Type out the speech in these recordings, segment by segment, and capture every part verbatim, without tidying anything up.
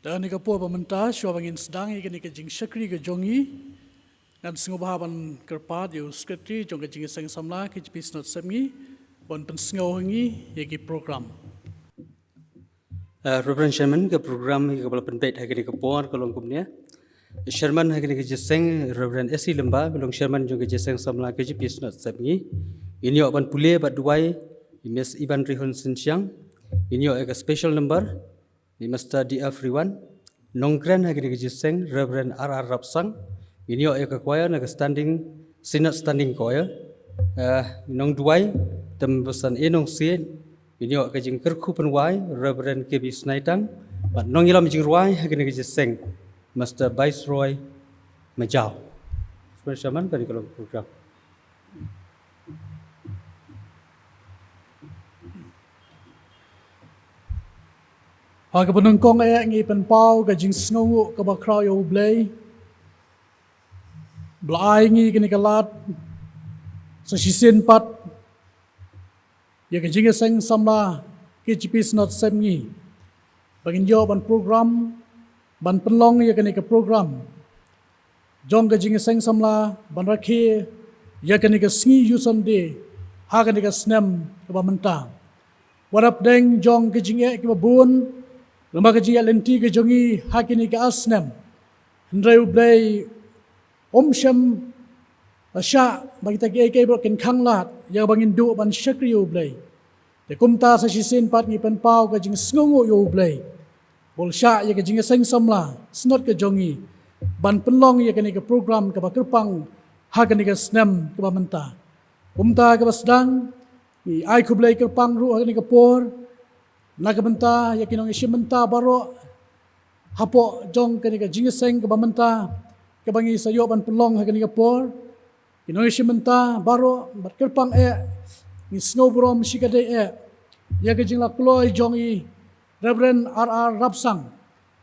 Ïa kane ka por ba mynta, shuwa ba ngin sdang ïa kane ka jingshakri ka jong ngi, ngan sngewbha ban kyrpad ïa u Secretary jong ka Jingïaseng Samla K J P Synod Sepngi ban pynsngew ha ngi ïa ki program. Uh, Reverend Chairman, ka program ïa kaba la pynbeit ha kane ka por ka long kumne. Chairman ha kane ka jingïaseng, Reverend S C Lyngba, ba long Chairman jong ka Jingïaseng Samla K J P Synod Sepngi. Ngin ïoh ban pule bad duwai ïa Miss Iban Rihun Synshang. Ngin ïoh ïa ka special number na i Mister D F Riwan. Nongkren ha kane ka jingïaseng, Reverend R R Rapsang. Ngin ïoh ïa ka choir na ka standing, Synod Standing Choir. Uh, nongduwai, Tymmen Basan A Nongsiej. Ngin ïoh ka jingkyrkhu pynwai, Reverend K B Snaitang, bad nongïalam jingrwai ha kane ka jingïaseng, Mister Viceroy Majaw. Reverend Chairman, kane ka long program. Ha kaba nyngkong eh ngi pynpaw ka jingsngewnguh kaba khraw ïa U Blei ba la ai ngi kane ka lad sa shisien pat ïa ka Jingïaseng Samla K J P Synod Sepngi ba ngin ïoh ban program, ban pynlong ïa kane ka program jong ka Jingïaseng Samla ban rakhe ïa kane ka sngi Youth Sunday ha kane ka snem kaba mynta. Wat hapdeng jong ka jingeh kaba bun, lem bad ka jingeh lynti ka jong ngi ha kine ki ar snem, hynrei U Blei um shym la shah ba kita kiei kiei baroh kin khanglad ïa ba ngin duh ban shakri ïa U Blei. Te kumta sa shisien pat ngi pynpaw ka jingsngewnguh ïa U Blei ba u la shah ïa ka Jingïaseng Samla Synod ka jong ngi ban pynlong ïa kane ka program kaba kyrpang ha kane ka snem kaba mynta. Kumta kaba sdang, ngi ai khublei kyrpang ruh ha kane ka por na ka bynta ïa ki nongïashim bynta baroh hapoh jong kane ka jingïaseng kaba mynta kaba ngi sa ïoh ban pynlong ha kane ka por. Ki nongïashim bynta baroh bad kyrpang eh, ngi sngew burom shikatdei eh ïa ka jinglaitluid jong i Reverend R R Rapsang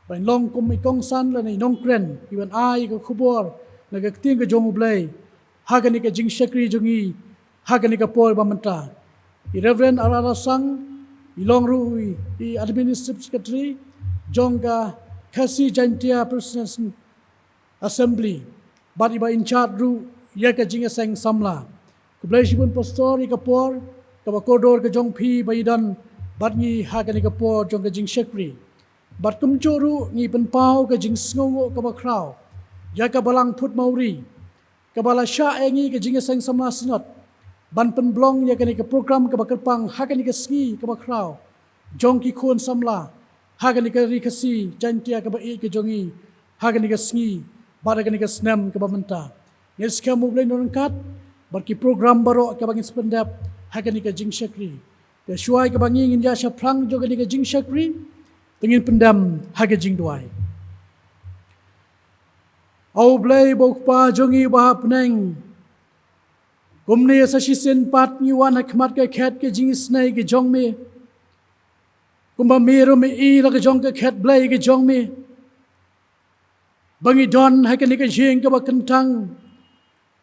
ban long kum i kongsan lane i nongkren, i ban ai ka khubor na ka ktien ka jong U Blei ha kane ka jingshakri jong ngi ha kane ka por ba mynta. I Reverend R R Rapsang i long ruh i, i Administrative Secretary jong ka Khasi Jaintia Presbyterian Assembly bad i ba in charge ruh ïa ka Jingïaseng Samla. Khublei shibun Pastor ïa ka por kaba kordor ka jong phi ba i don bad ngi ha kane ka por jong ka jingshakri. Bad kumjuh ruh ngi pynpaw ka jingsngewnguh kaba khraw ïa ka Balang Phutmawri kaba la shah ïa ngi ka Jingïaseng Samla Synod ban pynblong ïa kane ka program kaba kyrpang ha kane ka sngi kaba khraw jong ki khun samla ha kane ka Ri Khasi Jaintia kaba ïeit ka jong ngi ha kane ka sngi bad ha kane ka snem kaba mynta. Ngin skhem U Blei un ryngkat bad ki program baroh kaba ngin sa pyndep ha kane ka jingshakri. Te shuwa kaba ngi ngin ïa shaphrang jong kane ka jingshakri, te ngin pyndem ha ka jingduwai. A U Blei ba U Kpa jong ngi ba ha bneng, kumne sa shisien pat ngi wan ha khmat ka khet ka jingisynei ka jong me. Kumba me ruh me i la ka jong ka khet Blei ka jong me, ba ngi don ha kane ka ïing kaba kyntang,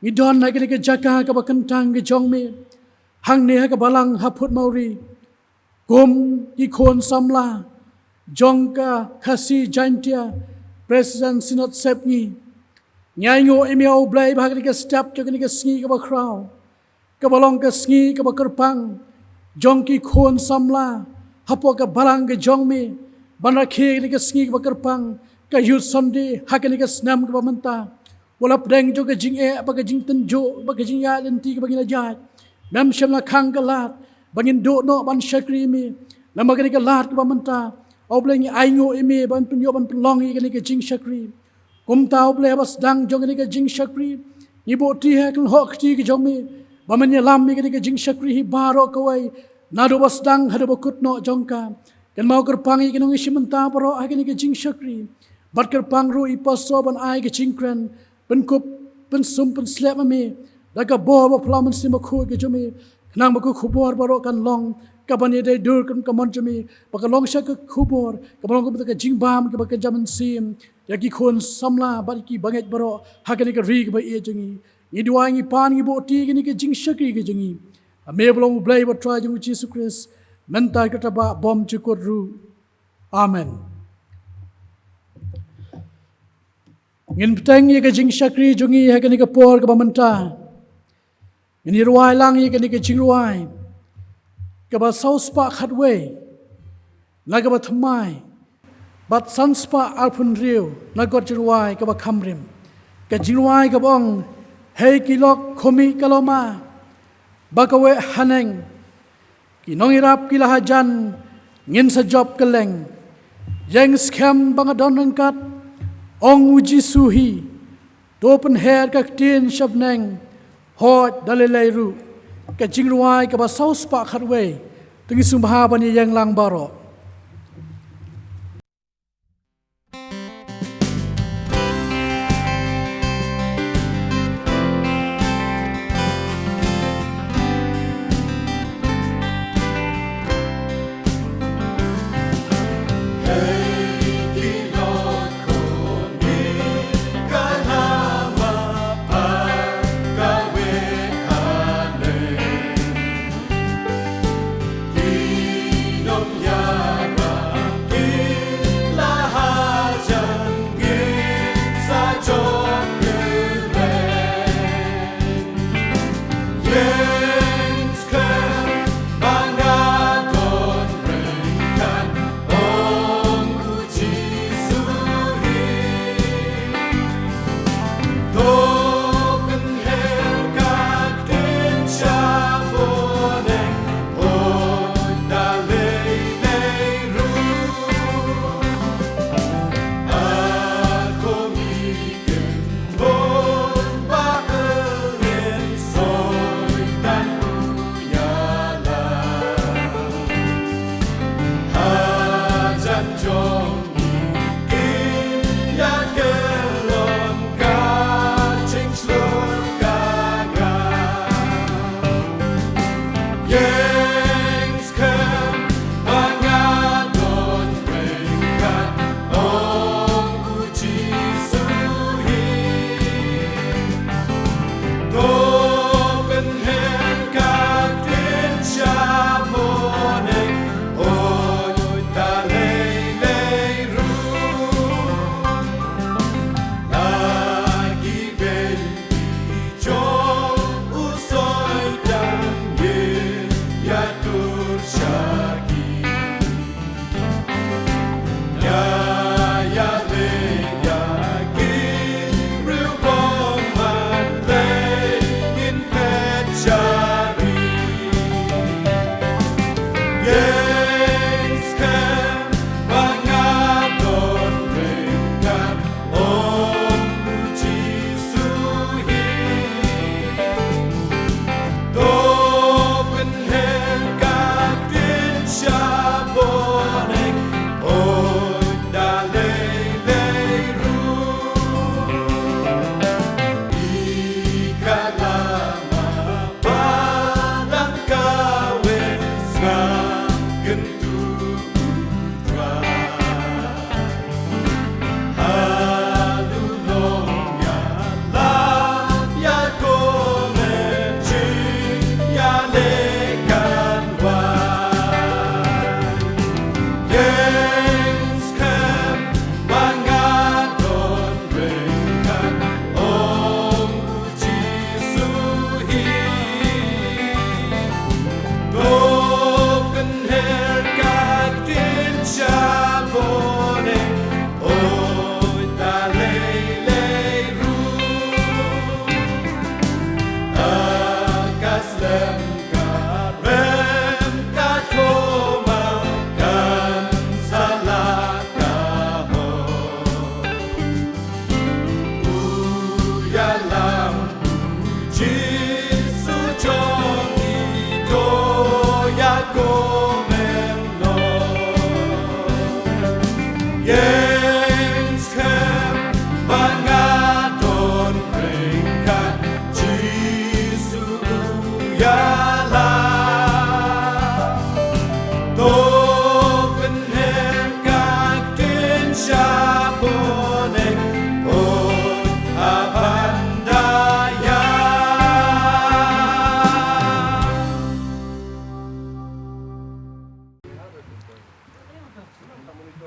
ngi don ha kane ka jaka kaba kyntang ka jong me, hangne ha ka balang ha Phutmawri. Kum ki khun samla jong ka Khasi Jaintia Presbyterian Synod Sepngi, ngi ainguh ïa me A U Blei ba ha kane ka step jong kane ka sngi kaba khraw, kaba long ka sngi kaba kyrpang jong ki khun samla hapoh ka balang ka jong me, ban rakhe kane ka sngi kaba kyrpang, ka Youth Sunday ha kane ka snem kaba mynta. Wat la pdeng jong ka jingeh bad ka jingtynjuh bad ka jingïaid lynti kaba ngi la ïaid, mem shym la khang ka lad ba ngin duh noh ban shakri ïa me. Namar kane ka lad kaba mynta, A U Blei, ngi ainguh ïa me ban pynïoh ban pynlong ïa kane ka jingshakri. Kumta A U Blei, haba sdang jong kane ka jingshakri, ngi buh kti ha ka lynti ka jong me ba men ïalam ïa kane ka jingshakri hi baroh kawei, naduh ba sdang haduh ba kut noh jong ka. Kynmaw kyrpang ïa ki nongïashim bynta baroh ha kane ka jingshakri, bad kyrpang ruh ïa i Pastor ban ai ka jingkren, pynkup, pynsum, pynsleh ma me da ka bor ba phyllaw Mynsiem Bakhuid ka jong me, khnang ba ka khubor baroh kan long kaban ïadei dur kum ka mon jong me, ba ka long sha ka khubor kaba long kum ka jingbam kaba kynja mynsiem ïa ki khun samla bad ki bangeit baroh ha kane ka ri kaba ïeit jong ngi. Ngi duwai, ngi pan, ngi buh kti ïa kane ka jingshakri ka jong ngi ha me ba long U Blei bad Trai jong ngi U Jisu Khrist, mynta, katba bymjukut ruh. Amen. Ngin bteng ïa ka jingshakri jong ngi ha kane ka por kaba mynta. Ngin ïa rwai lang ïa kane ka jingrwai kaba saw spah khatwei na kaba thymmai bad san spah arphew hynriew na kot jingrwai kaba kham rim. Ka jingrwai kaba ong, Hei ki lok, khmih ka loma ba kaweh haneng. Ki nongïarap ki la hajan, ngin sa jop kylleng. Ïeng skhem ba nga don ryngkat, ong u Jisu hi. To pynher ka ktien sha bneng, hooid da lei lei ruh. Ka jingrwai kaba saw spah khatwei. To ngin sngewbha ban ïeng lang baroh.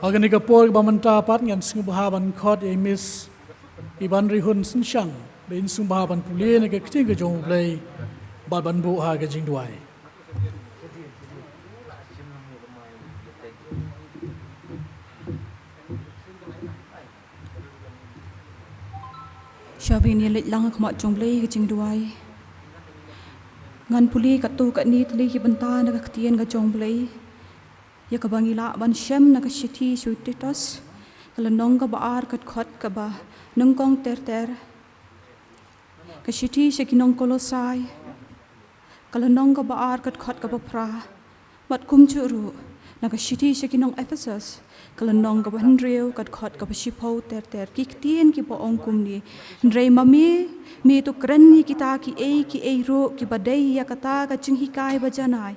Ha kane ka por ba mynta pat ngan sngewbha ban khot ïa i Miss I ban rihun synshang, ba in sngewbha ban pule na ka ktien ka jong U Blei, bad ban buh ha ka jingduwai. Sha ba ngin ïa leit lang ha khmat jong U Blei ha ka jingduwai. Ngan pule katto katne tylli ki bynta na ka ktien ka jong U Blei. Ïa kaba ngi lah ban shem na ka shithi sha u Titus, ka lynnong kaba ar, ka dkhot kaba nyngkong ter ter. Ka shithi sha ki nong Kolosai, ka lynnong kaba ar, ka dkhot kaba phra. Bad kumjuh ruh na ka shithi sha ki nong Ephesus, ka lynnong kaba hynriew, ka dkhot kaba shiphew ter ter. Ki ktien kiba ong kumne: Hynrei ma me, me to kren ïa kita kiei kiei ruh kiba dei ïa kata ka jinghikai bajanai,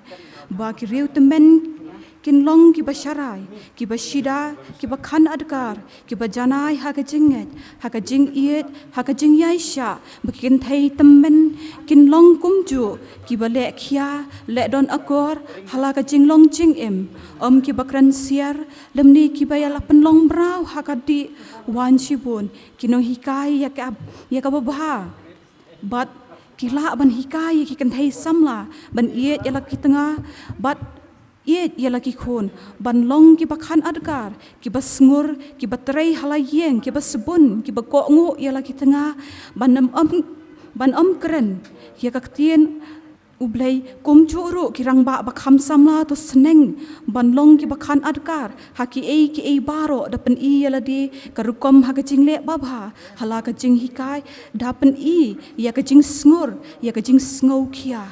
ba ki riew tymmen kin long kiba sharai, kiba shida, kiba khan adkar, kiba janai ha ka jingngeit, ha ka jingïeit, ha ka jingïaishah, ba ki kynthei tymmen kin long kumjuh, kiba leh khia, leh don akor ha la ka jinglong jingim, ym kiba kren siar, lymne kiba ïa la pynlong mraw ha ka dih waiñ shibun, ki nonghikai ïa ka, ïa kaba bha. Bad ki lah ban hikai ïa ki kynthei samla ban ïeit ïa la ki tnga, bad ïeit ïa la ki khun, ban long kiba khan adkar, kiba sngur, kiba trei ha la ïing, kiba sbun, kiba kohnguh ïa la ki tnga, ban ym, ym, ban ym kren ïa ka ktien U Blei. Kumjuh ruh ki rangbah ba kham samla to sneng ban long kiba khan adkar ha kiei kiei baroh, da pyni ïa lade ka rukom ha ka jingleh babha, ha la ka jinghikai, da pyni ïa ka jingsngur, ïa ka jingsngewkhia.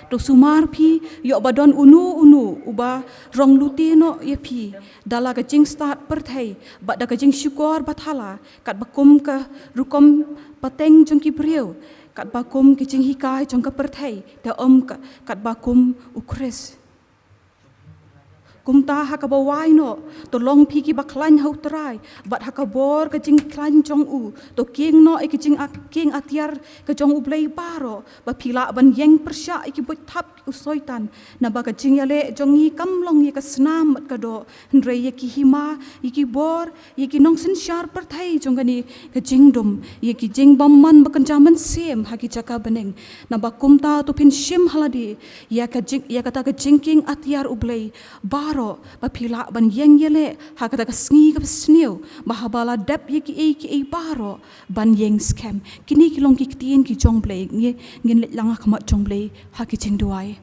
To sumar phi ïoh ba don uno uno uba rong lute noh ïa phi, da la ka jingstad pyrthei, bad da ka jingshukor bathala, katba kum ka rukom pateng jong ki briew, katba kum ka jinghikai jong ka pyrthei, te ym ka, katba kum U Khrist. Kumta ha kaba wai noh, to long phi kiba khlaiñ ha U Trai, bad ha ka bor ka jingkhlaiñ jong u, to kieng noh ïa ka jingkieng atiar ka jong U Blei baroh, ba phi lah ban ïeng pyrshah ïa ki buit thap u Soitan. Naba ka jingïaleh jong ngi kam long ïa ka snam bad ka doh, hynrei ïa ki hima, ïa ki bor, ïa ki nongsynshar pyrthei jong kane ka jingdum, ïa ki jingbymman ba kynja mynsiem ha ki jaka bneng. Naba kumta to phin shim ha lade ïa ka jing, ïa kata ka jingkieng atiar U Blei baroh, ba phi lah ban ïeng ïaleh ha kata ka sngi kaba sniew, ba haba la dep ïa kiei kiei baroh, ban ïeng skhem. Kine ki long ki ktien ki jong U Blei. Ngi, ngin leit lang ha khmat jong U Blei ha ki jingduwai.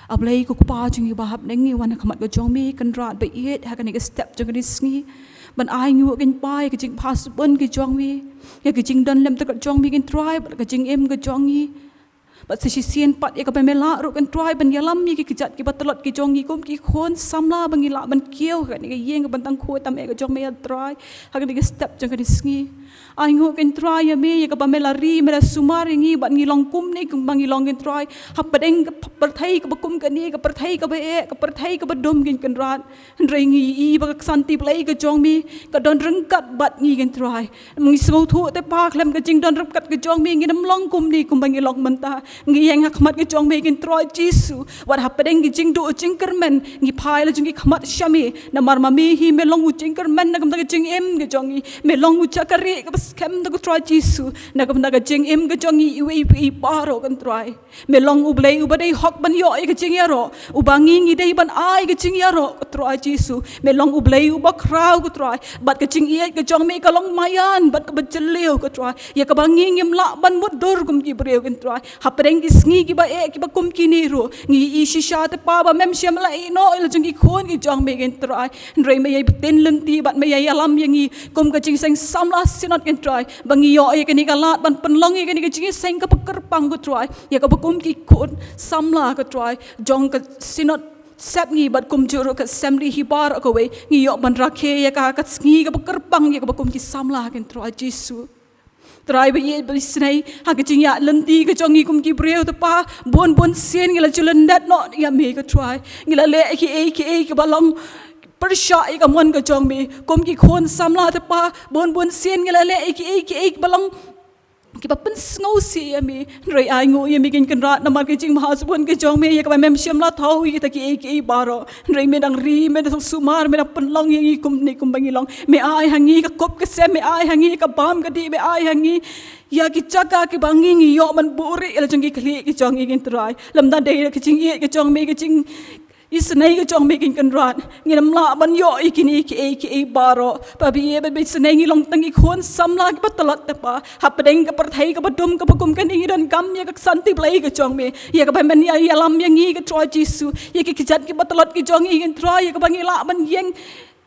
A Blei ko Kpa jong ngi ba ha bneng, ngi wan ha khmat ka jong me Kynrad ba ïeit ha kane ka step jong kane ka sngi, ban ai nguh kynrad ïa ka jingbha sbun ka jong me, ïa ka jingdon lem ka jong me Kynrad, bad ka jingim ka jong ngi. Bad sa shisien pat ïa kaba me lah ruh Kynrad ban ïalam ïa ki kjat kiba tlot ki jong ngi kum ki khun samla ba ngi lah ban kiew ha kane ka ïing kaba tang khun tam eh ka jong me Kynrad ha kane ka step jong kane ka sngi. Ai nguh Kynrad ïa me ïa kaba me la ri, me la sumar ïa ngi bad ngi long kumne kumba ngi long Kynrad. Hapdeng ka pyrthei kaba kum kane, ka pyrthei kaba eh, ka pyrthei kaba dum Kynrad. Hynrei ngi i ba ka ksanti Blei ka jong me ka don ryngkat bad ngi Kynrad. Ngi sngewthuh te Pa khlem ka jingdon ryngkat ka jong me ngin ym long kumne kumba ngi long mynta. Ngi ïeng ha khmat ka jong me Kynrad Jisu. Wat hapdeng ki jingduh jingkyrmen ngi phai la jong ki khmat sha me. Namar ma me hi me long u jingkyrmen na ka bynta ka jingim ka jong ngi. Me long u jaka rieh kaba skhem da Kynrad Jisu. Na ka bynta ka jingim ka jong ngi iwei pa iwei baroh Kynrad. Me long U Blei uba dei hok ban ïoh ïa ka jingïaroh. Uba ngi ngi dei ban ai ka jingïaroh Kynrad Jisu. Me long U Blei uba khraw Kynrad. Bad ka jingïeit ka jong me ka long maïan bad kaba jylliew Kynrad. Ïa kaba ngi ngim lah ban mutdur kum ki briew Kynrad. Hapdeng ki sngi kiba eh kiba kum kine ruh ngi i shisha te Pa ba mem shym la ïehnoh ïa la jong ki khun ki jong me Kynrad. Hynrei me ïai btin lynti bad me ïai ïalam ïa ngi kum ka jingïaseng samla Synod Kynrad. Ba ngi ïoh ïa kane ka lad ban pynlong ïa kane ka jingïaseng kaba kyrpang Kynrad. Ïa kaba kum ki khun samla Kynrad jong ka Synod Sepngi bad kumjuh ruh ka Assembly hi baroh kawei ngi ïoh ban rakhe ïa ka, ka sngi kaba kyrpang ïa kaba kum ki samla Kynrad Jisu. Trai ba ïeit ba isynei ha ka jingïaid lynti ka jong ngi kum ki briew te Pa, bun bun sien ngi la ju lyndet noh ïa me Kynrad. Ngi la leh kiei kiei kiba long pyrshah ïa ka mon ka jong me kum ki khun samla te Pa, bun bun sien ngi la leh kiei kiei kiba long kiba pynsngewsih ïa me. Hynrei ai nguh ïa me ko Kynrad namar ka jingmahasbun ka jong me ïa kaba mem shym la thaw ïa kita kiei kiei baroh. Hynrei me dang ri, me dang sumar, me dang pynlong ïa ngi kumne kumba ngi long. Me ai ha ngi ka kup ka sem, me ai ha ngi ka bam ka dih, me ai ha ngi ïa ki jaka kiba ngi ngi ïoh ban buhrieh ïa la jong ki khlieh ki jong ngi ko Trai. Lymda dei da ka jingïeit ka jong me, ka jing isynei ka jong me ko Kynrad. Ngim lah ban ïoh ïa kine kiei kiei baroh. Ba baieit ba isynei ngi long tang ki khun samla kiba tlot Kpa. Hapdeng ka pyrthei kaba dum kaba kum kane ngi donkam ïa ka ksanti Blei ka jong me. Ïa kaba men ïa ïalam ïa ngi ko Trai Jisu. Ïa ki kjat kiba tlot ki jong ngi ko Trai, ïa kaba ngi lah ban ïeng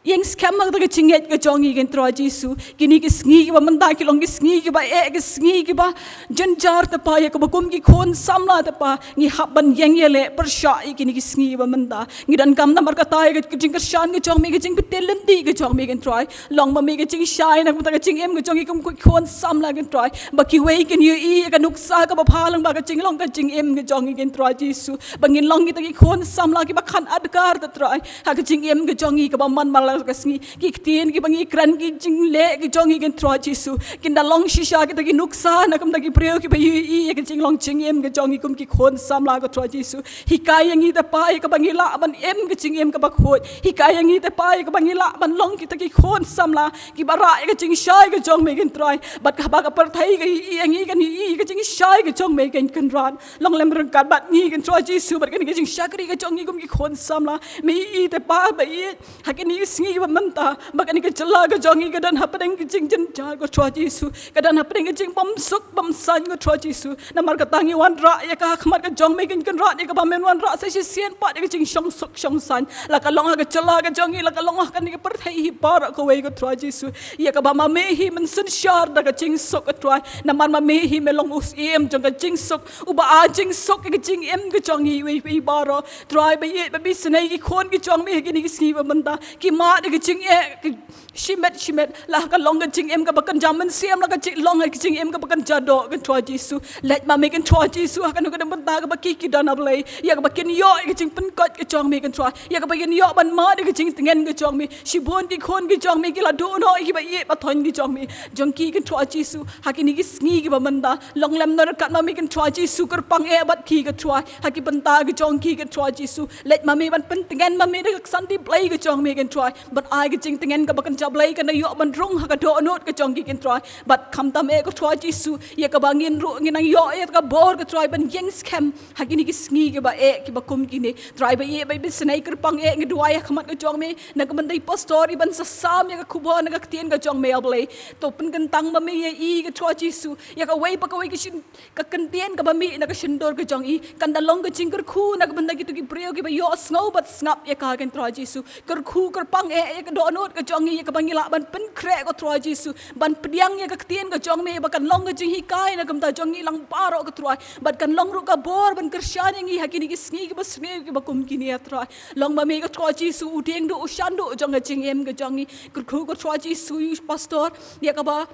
ïeng skhem ha kata ka jingngeit ka jong ngi ko Trai Jisu. Kine ki sngi kiba mynta ki long ki sngi kiba eh, ki sngi kiba jynjar Kpa, ïa kaba kum ki khun samla Kpa ngi hap ban ïeng ïaleh pyrshah ïa kine ki sngi kiba mynta. Ngi donkam namar kata ïa ka jingkyrshan ka jong me, ka jingpyntip lynti ka jong me ko Trai. Long ma me ka jingshai na ka bynta ka jingim ka jong ngi kum ki khun samla ko Trai. Ba kiwei kin ïohi ïa ka nuksa kaba bha lyngba ka jinglong ka jingim ka jong ngi ko Trai Jisu. Ba ngin long kita ki khun samla kiba khan adkar ko Trai ha ka jingim ka jong ngi kaba man man la ka sngi. Ki ktien kiba ngi kren, ki jingleh ki jong ngi ko Trai Jisu, kin da long shisha kita ki nuksa na ka bynta ki briew kiba ïohi ïa ka jinglong jingim ka jong ngi kum ki khun samla ko Trai Jisu. Hikai ïa ngi Kpa ïa kaba ngi lah ban im ka jingim kaba khuid. Hikai ïa ngi Kpa ïa kaba ngi lah ban long kita ki khun samla kiba rah ïa ka jingshai ka jong me ko Trai. Bad haba ka pyrthei ka ïohi ïa ngi kan ïohi ïa ka jingshai ka jong me ko Kynrad. Long lem ryngkat bad ngi ko Trai Jisu, bad kane ka jingshakri ka jong ngi kum ki khun samla. Me ïohi Kpa baieit ha kine ki sngi kiba mynta ba kane ka jylla ka jong ngi ka don hapdeng ka jingjynjar ko Trai Jisu. Ka don hapdeng ka jingbymsuk bymsaiñ ko Trai Jisu. Namar kata ngi wanrah ïa ka ha khmat ka jong me ko Kynrad, ïa kaba men wanrah sa shisien pat ïa ka jingshong suk shong saiñ. La ka long ha ka jylla ka jong ngi, la ka long ha kane ka pyrthei hi baroh kawei ko Trai Jisu. Ïa kaba ma me hi men synshar da ka jingsuk ko Trai. Namar ma me hi me long u Syiem jong ka jingsuk, uba ai jingsuk ïa ka jingim ka jong ngi iwei pa iwei baroh. Trai baieit ba isynei ki khun ki jong me ha kine ki sngi ba mynta ki mad ïa ka jingeh ka shimet shimet, la ka long ka jingim kaba kynja mynsiem, la ka jing long ka jingim kaba kynja doh ko Trai Jisu. Leit ma me ko Trai Jisu ha kano kano ka bynta kaba ki ki don, A Blei, ïa kaba kin ïoh ïa ka jingpynkhuid ka jong me ko Trai, ïa kaba kin ïoh ban mad ïa ka jingtngen ka jong me. Shibun ki khun ki jong me ki la duh noh ïa ki baieit bathoiñ ki jong me. Jong ki ko Trai Jisu ha kine ki sngi kiba mynta, long lem noh ryngkat ma me ko Trai Jisu, kyrpang eh bad ki ko Trai ha ki bynta ki jong ki ko Trai Jisu. Leit ma me ban pyntngen ma me da ka ksanti Blei ka jong me ko Trai, ban ai ka jingtngen kaba kynja Blei kan da ïoh ban rung ha ka dohnud ka jong ki ko Trai. Bad khamtam eh ko Trai Jisu, ïa kaba ngin ruh ngin nang ïoh ïa ka bor ko Trai ban ïeng skhem ha kine ki sngi kiba eh kiba kum kine. Trai baieit ba isynei kyrpang eh, ngi duwai ha khmat ka jong me na ka bynta i pastor, i ban sa sam ïa ka khubor na ka ktien ka jong me, A Blei. To pynkyntang ma me ïa i ko Trai Jisu, ïa kawei pa kawei ka shin ka ktien kaba mih na ka shyntur ka jong i kan da long ka jingkyrkhu na ka bynta kito ki briew kiba ïohsngew bad sngap ïa ka ko Trai Jisu. Kyrkhu kyrpang eh ïa ka dohnud ka jong i, ïa kaba ngi lah ban pynkhreh ko Trai Jisu, ban pdiang ïa ka ktien ka jong me ba kan long ka jinghikai na ka bynta jong ngi lang baroh ko Trai, bad kan long ruh ka bor ban kyrshan ïa ngi ha kine ki sngi kiba sniew kiba kum kine ko Trai. Long ma me ko Trai Jisu u dieng duh u shan duh jong ka jingim ka jong ngi. Kyrkhu ko Trai Jisu ïa u pastor, ïa kaba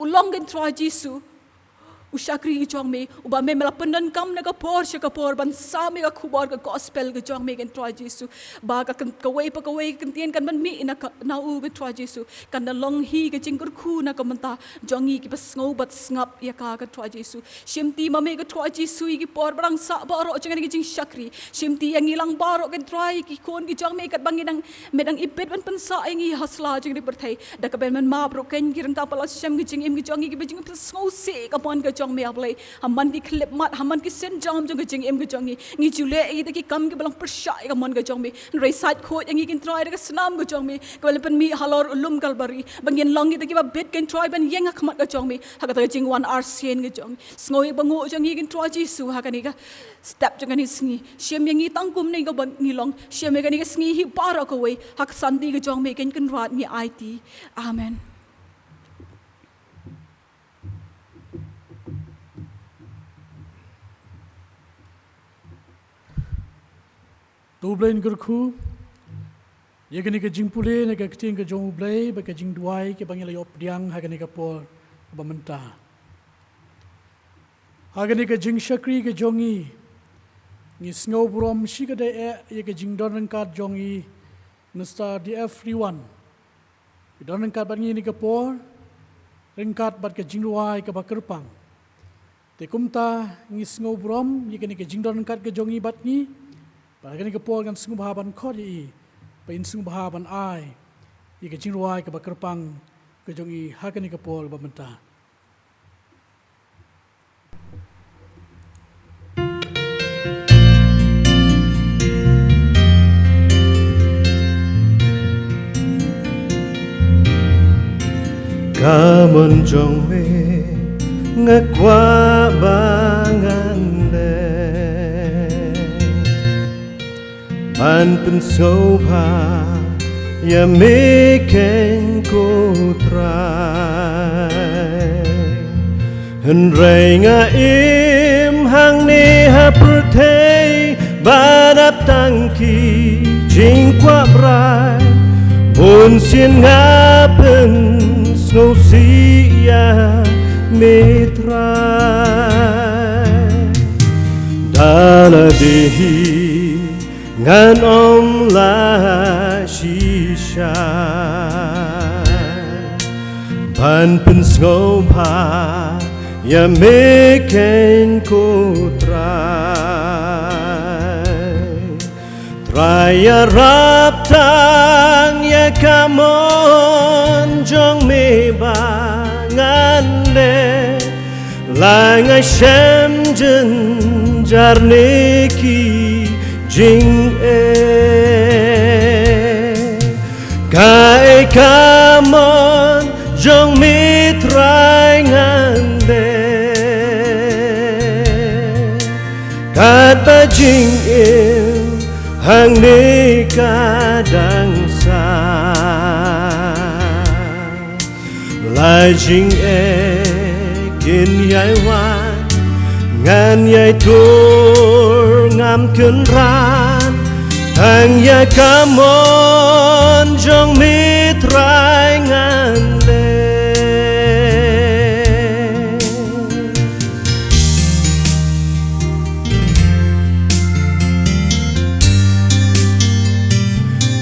u long ko Trai Jisu u shakri ka jong me, uba me me la pyndonkam na ka por sha ka por ban sam ïa ka khubor ka gospel ka jong me ko Trai Jisu. Ba ka kyn- kawei pa kawei ka ktien kan ban mih na ka, na u ko Trai Jisu, kan da long hi ka jingkyrkhu na ka bynta jong ngi kiba sngew bad sngap ïa ka ko Trai Jisu. Shim ti ma me ko Trai Jisu ïa ki por ba dang sah baroh jong kane ka jingshakri. Shim ti ïa ngi lang baroh ko Trai, ki khun ki jong me katba ngi dang, me dang ibit ban pynsah ïa ngi ha sla jong ka pyrthei. Da kaba men map ruh kein ki ryngkat palat shem ka jingim ka jong ngi kiba jingpynsngewsih ïa ka mon ka jong me, A Blei. Ha man ki khyllipmat, ha man ki sienjam jong ka jingim ka jong ngi, ngi ju leh ïa kita ki kam kiba long pyrshah ïa ka mon ka jong me. Hynrei sait khuid ïa ngi ko Trai da ka snam ka jong me kaba la pynmih halor u lum Kalbari, ba ngin long kita kiba bit ko Trai ban ïeng ha khmat ka jong me ha kata ka jingwan arsien ka jong ngi. Sngew ïa ka bynguh jong ngi ko Trai Jisu ha kane ka step jong kane ka sngi. Shim ïa ngi tang kumne kaba ngi long. Shim ïa kane ka sngi hi baroh kawei ha ka ksanti ka jong me ko Kynrad ngi aiti. Amen. To U Blei un kyrkhu ïa kane ka jingpule na ka ktien ka jong U Blei bad ka jingduwai kaba ngi la ïoh pdiang ha kane ka por kaba mynta. Ha kane ka jingshakri ka jong ngi, ngi sngew burom shikatdei eh ïa ka jingdon ryngkat jong i Mister D F Riwan. Ki don ryngkat bad ngi ha kane ka por. ryngkat bad ka jingrwai kaba kyrpang. Te kumta ngi sngewbha ïa kane ka jingdon ryngkat ka jong i bad ngi. Bad ha kane ka por ngan sngewbha ban khot ïa i ba in sngewbha ban ai ïa ka jingrwai kaba kyrpang ka jong i ha kane ka por ba mynta. Ka mon jong me nga kwah ba ngan leh ban pynsngewbha ïa me keiñ ko Trai. Hynrei nga im hangne ha pyrthei ba dap tang ki jingkwah brai. Bun sien nga pynsngewsih ïa me Trai. Da lade hi ngan ym lah shisha ban pynsngewbha ïa me keiñ ko Trai. Trai ïarap tang ïa ka mon jong me ba ngan leh. La nga shem jynjar ne ki jingeh, kaei ka mon jong me Trai ngan leh. Katba jingim hangne ka dang sah. La jingeh kin ïai wan, ngan ïai tur ngam kynran. Tang ïa ka mon jong me Trai ngan leh.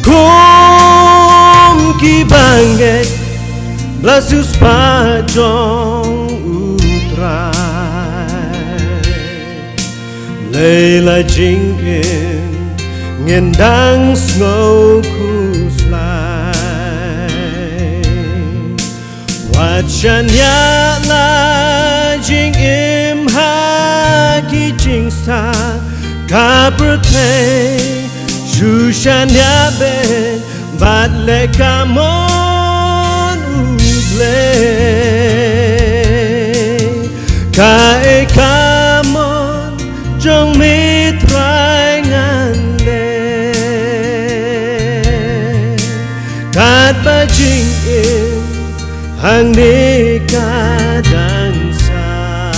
Kum ki bangeit ba siewspah jong U Trai, lei la jingim ngin dang sngew khuslai. Wat shaniah la jingim ha ki jingstad ka pyrthei, shu shaniah beit bad leh ka mon U Blei. Kaei ka mon jong me Trai ngan leh. Katba jingim hangne ka dang sah.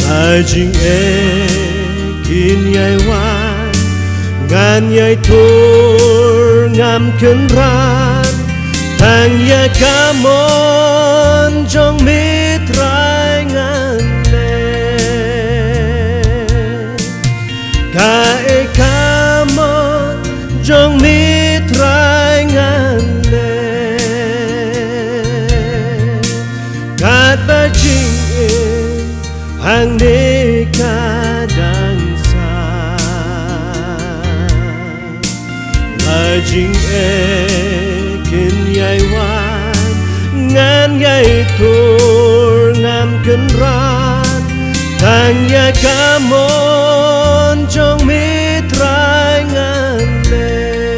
La jingeh kin ïai wan, ngan ïai tur ngam kynran. Tang ïa ka mon jong me Trai ngan leh. Kaei ka mon jong me Trai ngan leh. Katba jingim hangne ka dang sah. La jingeh kin ïai wan, ngan ïai tur ngam kynran. Tang ïa ka mon jong me Trai ngan leh.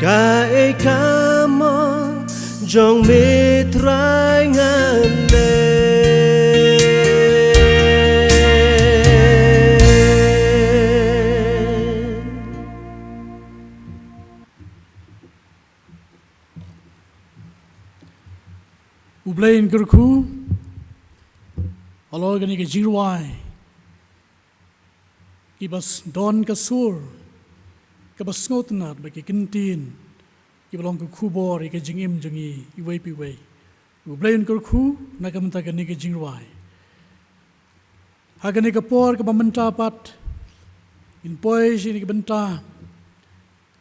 Kaei ka mon jong me Trai ngan leh. U Blei un kyrkhu halor kane ka jingrwai kiba s-, don ka sur kaba sngewtynnat bad ki kyntien kiba long ka khubor ïa ka jingim jong ngi iwei pa iwei. U Blei un kyrkhu na ka bynta kane ka jingrwai. Ha kane ka por kaba mynta pat ngin poi sha kane ka bynta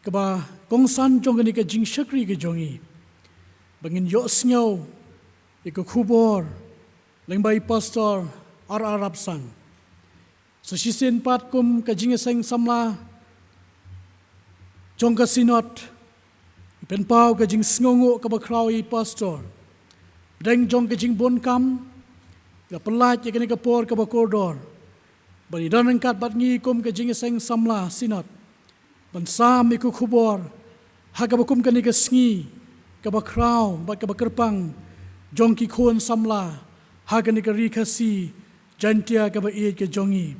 kaba kongsan jong kane ka jingshakri ka jong ngi, ba ngin ïohsngew ïa ka khubor lyngba i Pastor R R Rapsang. Sa shisien pat kum ka jingïaseng samla jong ka Synod, ngi pynpaw ka jingsngewnguh kaba khraw ïa i Pastor hapdeng jong ka jingbun kam, ka pynlait ïa kane ka por kaba kordor, ba i don ryngkat bad ngi kum ka jingïaseng samla Synod ban sam ïa ka khubor ha kaba kum kane ka sngi kaba khraw bad kaba kyrpang jong ki khun samla ha kane ka Ri Khasi Jaiñtia kaba ïeit ka jong ngi.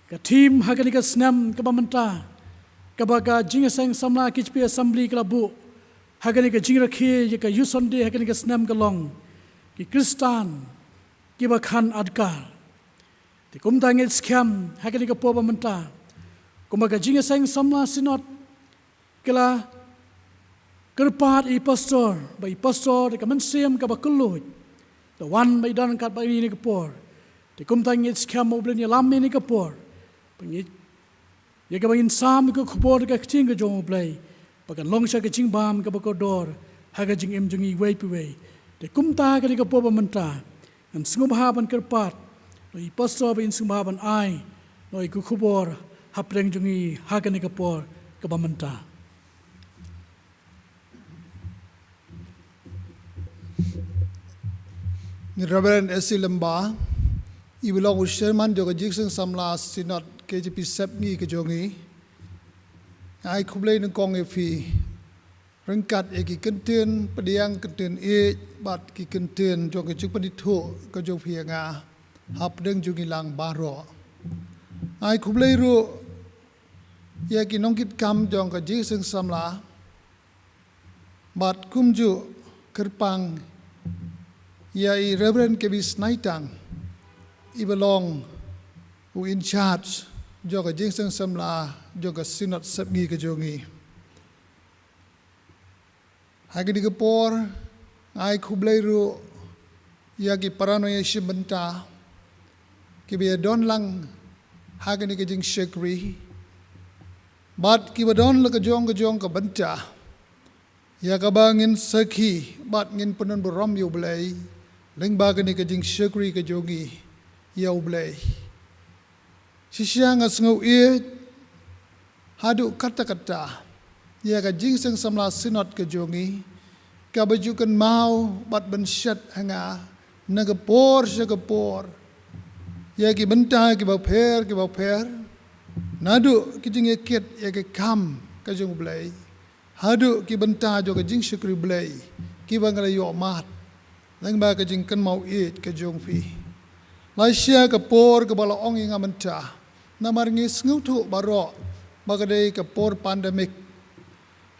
Ka theme ha kane ka snem kaba mynta, kaba ka jingïaseng samla K J P Assembly ka la buh ha kane ka jingrakhe ïa ka Youth Sunday ha kane ka snem ka long, ki Khristan kiba khan adkar. Te kumta ngeit skhem ha kane ka por ba mynta, kumba ka jingïaseng samla Synod ka la kyrpad ïa i Pastor, ba i Pastor da ka mynsiem kaba kylluid, da wan ba i don ryngkat bad ngi ha kane ka por. Te kumta ngeit skhem U Blei un ïalam ïa ngi ha kane ka por, ba ngeit ïa kaba ngin sam ïa ka khubor da ka ktien ka jong U Blei, ba kan long sha ka jingbam kaba kordor ha ka jingim jong ngi iwei pa iwei. Te kumta ha kane ka por ba mynta, ngan sngewbha ban kyrpad noh ïa i Pastor ba in sngewbha ban ai noh ïa ka khubor hapdeng jong ngi ha kane ka por kaba mynta. Reverend S C Lyngba, iba long u Chairman jong ka Jingïaseng Samla Synod K J P Sepngi ka jong ngi, nga ai khublei nyngkong ïa phi ryngkat ïa ki kyntien pdiang, kyntien ïeit bad ki kyntien jong ka jingpynithuh ka jong phi ïa nga hapdeng jong ngi lang baroh. Nga ai khublei ruh ïa ki nongkitkam jong ka Jingïaseng Samla, bad kumjuh kyrpang ïa i Reverend K B Snaitang, iba long u in charge jong ka Jingïaseng Samla jong ka Synod Sepngi ka jong ngi. Ha kane ka por, nga ai khublei ruh ïa ki para nongïashim bynta kiba ïadon lang ha kane ka jingshakri, bad kiba don la ka jong ka jong ka bynta, ïa kaba ngin sakhi bad ngin pyndonburom ïa U Blei lyngba kane ka jingshakri ka jong ngi ïa U Blei. Shisha nga sngew ïeit haduh katta katta ïa ka Jingïaseng Samla Synod ka jong ngi, kaba ju kynmaw bad ban shet ha nga na ka por sha ka por ïa ki bynta kiba pher kiba pher, naduh ki jingïakit ïa ka kam ka jong U Blei, haduh ki bynta jong ka jingshakri Blei kiba nga la ïoh mad lyngba ka jingkynmaw ïeit ka jong phi. Lashai ka por kaba la ong ïa nga mynta, namar ngi sngewthuh baroh ba ka dei ka por pandemic.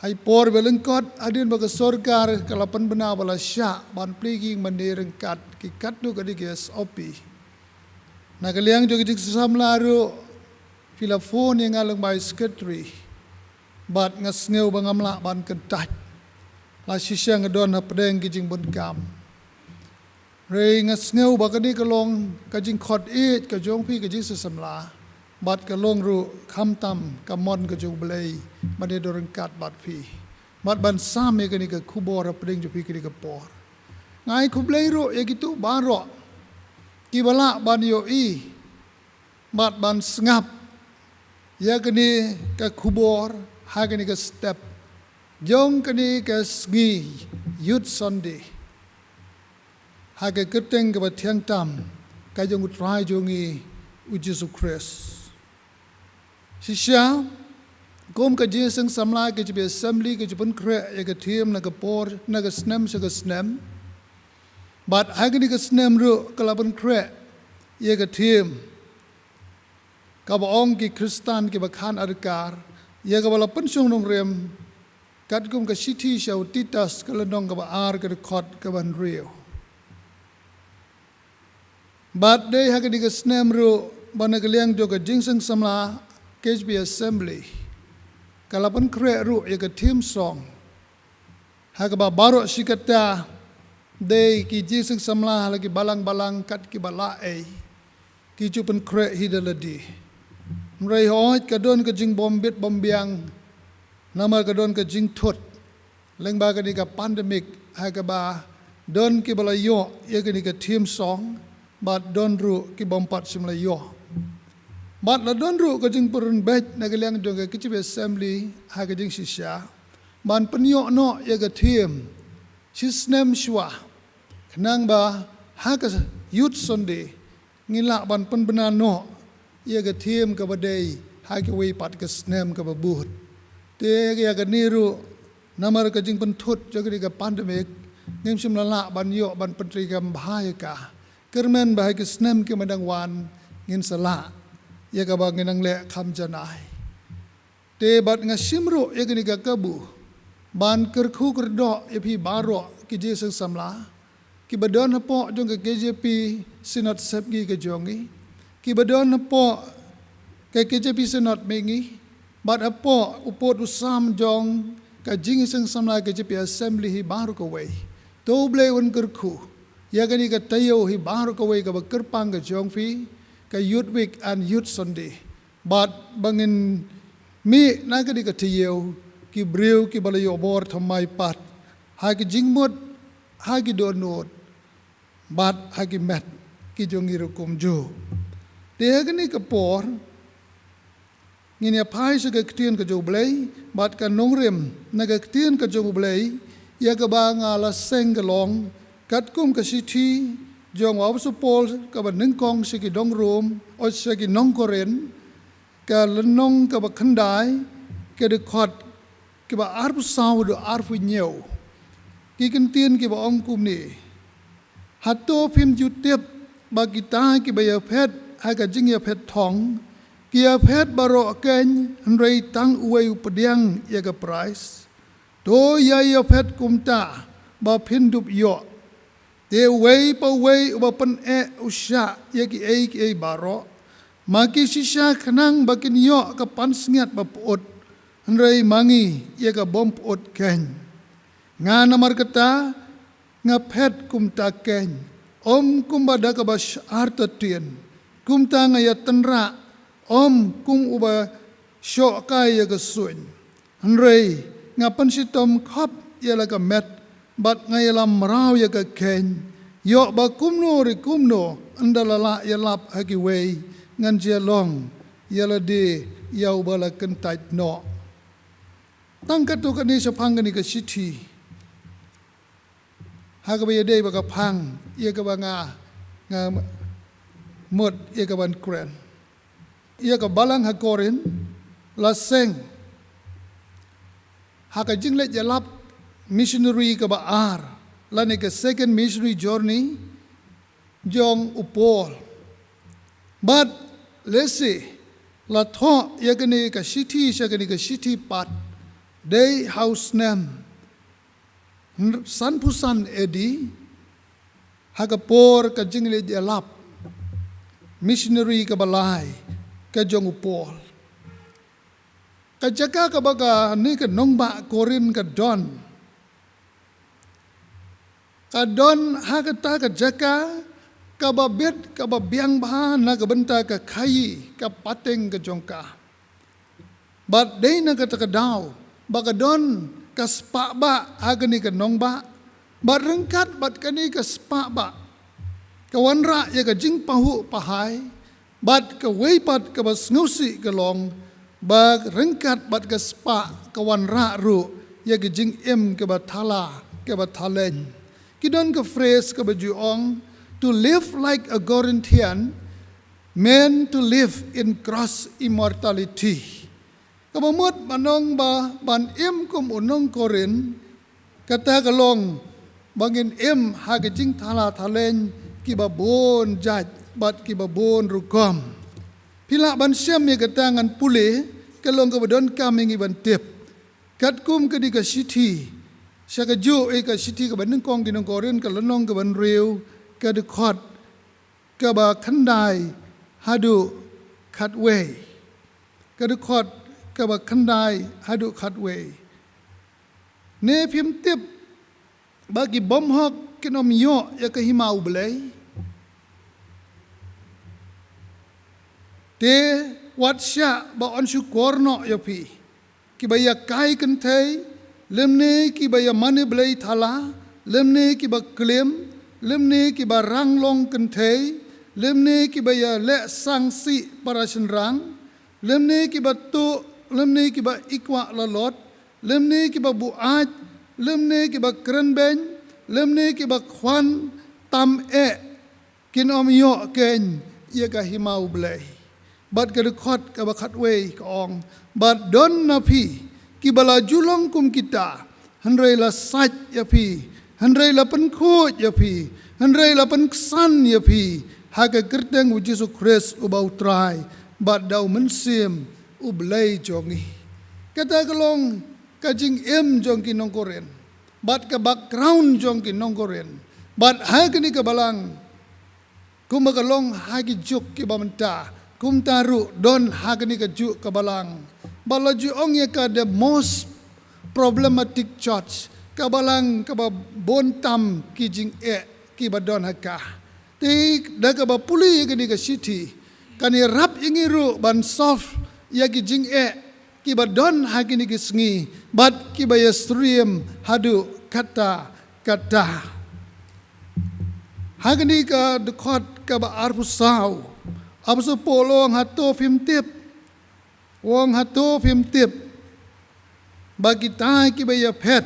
Ha i por ba lyngkot, hadien ba ka sorkar ka la pynbna ba la shah ban plie ki ïing mane ryngkat ki katto katne ki S O P. Na ka liang jong ka Jingïaseng Samla ruh, phi la phone ïa nga lyngba i Secretary, bad nga sngew ba ngam lah ban kyntait. La shisha nga don hapdeng ki jingbun kam. Hynrei nga sngew ba kane ka long ka jingkhot ïeit ka jong phi ka Jingïaseng Samla, bad ka long ruh khamtam ka mon ka jong U Blei ban ïadon ryngkat bad phi, bad ban sam ïa kane ka khubor hapdeng jong phi kane ka por. Nga ai khublei ruh ïa kito baroh kiba lah ban ïohi bad ban sngap ïa kane ka khubor ha kane ka step jong kane ka sngi Youth Sunday, ha ka kyrteng kaba thiang tam ka jong U Trai jong ngi U Jisu Khrist. Shisha, kum ka Jingïaseng Samla K J P Assembly ka ju pynkhreh ïa ka theme na ka por, na ka snem sha ka snem. Bad ha kane ka snem ruh ka la pynkhreh ïa ka theme kaba ong ki Khristan kiba khan adkar, ïa kaba la pynshong nongrim katkum ka shithi sha u Titus ka lynnong kaba ar ka dkhot kaba hynriew. Bad dei ha kane ka snem ruh ba na ka liang jong ka Jingïaseng Samla K J P Assembly ka la pynkhreh ruh ïa ka theme song, ha kaba baroh shi katta dei ki Jingïaseng Samla ha la ki balang balang kat kiba la ei, ki ju pynkhreh hi da lade. Hynrei hooid ka don ka jingbym bit bym biang Namar ka don ka jingthut lyngba kane ka pandemic, ha kaba don kiba la ïoh ïa kane ka theme song, bad don ruh kibym pat shym la ïoh. Bad la don ruh ka jingpynrung beit na ka liang jong ka K J P Assembly ha ka jingshisha ban pynïoh noh ïa ka theme shi snem shuwa, khnang ba ha ka Youth Sunday ngin lah ban pynbna noh ïa ka theme kaba dei ha kawei pat ka snem kaba bud. Te ïa kane ruh, namar ka jingpynthut jong kane ka pandemic, ngim shym la lah ban ïoh ban pyntreikam bha ïa ka. Kyrmen ba ha ki snem kiba dang wan ngin sa lah ïa kaba ngin nang leh kham janai. Te bad nga shim ruh ïa kane ka kabu ban kyrkhu kyrdoh ïa phi baroh ki jingïaseng samla kiba don hapoh jong ka K J P Synod Sepngi ka jong ngi, kiba don hapoh ka K J P Synod Mihngi, bad hapoh u pud u sam jong ka jingïaseng samla K J P Assembly hi baroh kawei. To U Blei un kyrkhu ïa kane ka taïew hi baroh kawei kaba kyrpang ka jong phi, ka Youth Week and Youth Sunday. Bad ba ngin mih na kane ka taïew ki briew kiba la ïoh bor thymmai pat ha ki jingmut, ha ki dohnud, bad ha ki met ki jong ngi ruh kumjuh. Te ha kane ka por ngin ïa phai sha ka ktien ka jong U Blei, bad ka nongrim na ka ktien ka jong U Blei ïa kaba nga la seng ka long katkum ka shithi jong u Apostol Paul kaba nyngkong sha ki nong Rom, o sha ki nong Korinth, ka lynnong kaba khyndai, ka dkhot kaba arphew saw haduh arphew hynñiew. Ki kyntien kiba ong kumne: Hato phim ju tip ba kita kiba ïaphet ha ka jingïaphet thong ki ïaphet baroh keiñ, hynrei tang uwei u pdiang ïa ka prais? To ïa ïaphet kumta ba phin dup ïoh. Te uwei pa uwei uba pyneh u shah ïa kiei kiei baroh. Ma ki shisha khnang ba kin ïoh ka pansngiat ba pyut, hynrei ma ngi ïa ka bym pyut keiñ. Nga namar kata nga phet kumta keiñ, ym kumba da kaba shah artatien, kumta nga ïa tynrah, ym kum uba shoh kai ïa ka suiñ. Hynrei nga pynshitom khop ïa la ka met, bad nga ïalam mraw ïa ka keiñ, ïoh ba kumno re kumno, ynda la lah ïalap ha kiwei, ngan jia long ïa lade ïa uba la kyntait noh. Tang katto katne shaphang kane ka shithi, ha kaba ïadei bad ka phang ïa kaba nga, nga mut ïa kaban kren. Ïa ka balang ha Korinth la seng ha ka jingleit ïalap missionary kaba ar, lane ka second missionary journey jong u Paul. Bad lehse la thoh ïa kane ka shithi sha kane ka shithi pat dei ha u snem sanphew san A D, ha ka por ka jingleit ïalap missionary kaba lai ka jong u Paul. Ka jaka kaba kane ka nongbah Korinth ka don, ka don ha kata ka jaka kaba bit kaba biang bha na ka bynta ka khaïi ka pateng ka jong ka. Bad dei na kata ka daw ba ka don ka spah bah ha kane ka nongbah, bad ryngkat bad kane ka spah bah ka wanrah ïa ka jingpahuh pahai, bad kawei pat kaba sngewsih ka long ba ryngkat bad ka spah ka wanrah ruh ïa ka jingim kaba thala kaba thaleng. Ki don ka phrase kaba ju ong, "To live like a Corinthian meant to live in Christ's immortality." Kaba mut ban ong ba ban im kum u nong Korinth, kata ka long ba ngin im ha ka jingthala thaleng kiba bun jait bad kiba bun rukom. Phi lah ban shem ïa kata, ngan pule, ka long kaba donkam ïa ngi ban tip. Katkum kane ka shithi, sha kajuh ïa ka shithi kaba nyngkong ki nong Korinth, ka lynnong kaba hynriew, ka dkhot kaba khyndai haduh khatwei. Ka dkhot kaba khyndai haduh khatwei. Ne phim tip ba ki bymhok kin ym ïoh ïa ka hima U Blei? Te wat shah ba yn shukor noh ïa phi. kiba ïa kai kynthei, lymne kiba ïa mane blei thala, lymne kiba klim, lymne kiba rang long kynthei, lymne kiba ïa leh sang sih para shynrang, lymne kiba tuh, lymne kiba ikwah lalot, lymne kiba buaid, lymne kiba krenbeiñ, lymne kiba khwan tam eh, kin ym ïoh keiñ ïa ka hima U Blei. Bad ka dkhot kaba khatwei ka ong, bad don na phi kiba la ju long kum kita, hynrei la sait ïa phi, hynrei la pynkhuid ïa phi, hynrei la pynksan ïa phi ha ka kyrteng U Jisu Khrist uba U Trai, bad da U Mynsiem U Blei jong ngi. Kata ka long ka jingim jong ki nong Korinth, bad ka background jong ki nong Korinth, bad ha kane ka balang, kumba ka long ha ki juk kiba mynta, kumta ruh don ha kane ka juk ka balang. Ba la ju ong ïa ka the most problematic church, ka balang kaba bun tam ki jingeh kiba don ha ka. Te da kaba pule ïa kane ka shithi, kan ïarap ïa ngi ruh ban solve ïa ki jingeh kiba don ha kine ki sngi, bad kiba ïa stream haduh katta katta. Ha kane ka dkhot kaba arphew saw, Apostol Paul u ong, hato phim tip, u ong, hato phim tip ba kita kiba ïaphet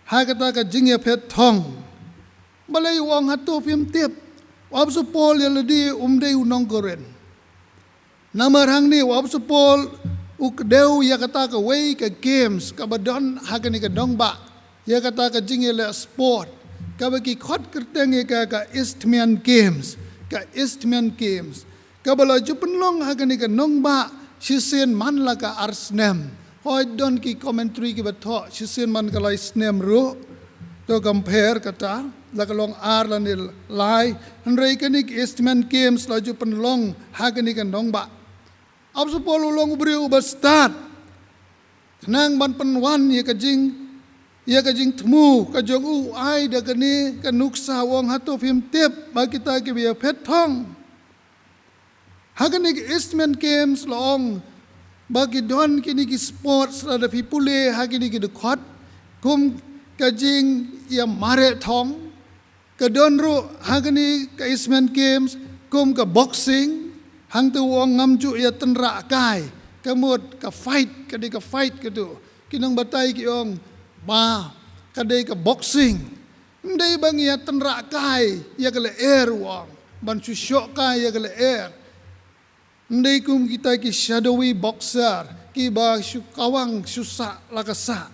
ha kata ka jingïaphet thong. Balei u ong hato phim tip? U Apostol Paul ïa lade um dei u nong Korinth. Namar hangne u Apostol Paul u kdew ïa kata kawei ka games kaba don ha kane ka nongbah, ïa kata ka jingïaleh sport, kaba ki khot kyrteng ïa ka ka Isthmian Games, ka Isthmian Games, kaba la ju pynlong ha kane ka nongbah shisien man la ka ar snem. Hooid, don ki commentary kiba thoh shisien man ka lai snem ruh. To compare kata, la ka long ar lane lai, hynrei kane ka Isthmian Games la ju pynlong ha kane ka nongbah. Apostol Paul u long u briew uba stad, khnang ban pynwan ïa ka jing, ïa ka jingthmu ka jong u, u ai da kane ka nuksa, u ong, hato phim tip ba kita kiba ïaphet thong ha kane ka Isthmian Games, la ong, ba ki don kine ki sports, lada phi pule ha kine ki dkhot, kum ka jingïamareh thong, ka don ruh ha kane ka Isthmian Games kum ka boxing. Hangta u ong, ngam ju ïatynrah kai, ka mut ka fight, ka dei ka fight katu. Ki nongbatai ki ong ba ka dei ka boxing. Ym dei ba ngi ïatynrah kai ïa ka lyer, u ong, ban shu shoh kai ïa ka lyer. Ym dei kum kita ki shadowy boxer kiba shu kawang shu sah la ka sah.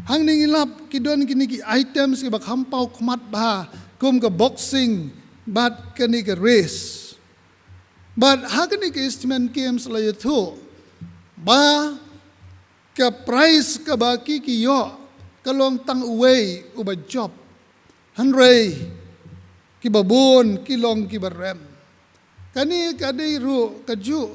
Hangne ngi lap ki don kine ki items kiba kham paw khmat bha, kum ka boxing bad kane ka race. Bad ha kane ka Isthmian Games la ïathuh ba ka prize kaba ki ki ïoh ka long tang uwei uba jop. Hynrei kiba bun ki long kiba rem. Kane ka dei ruh kajuh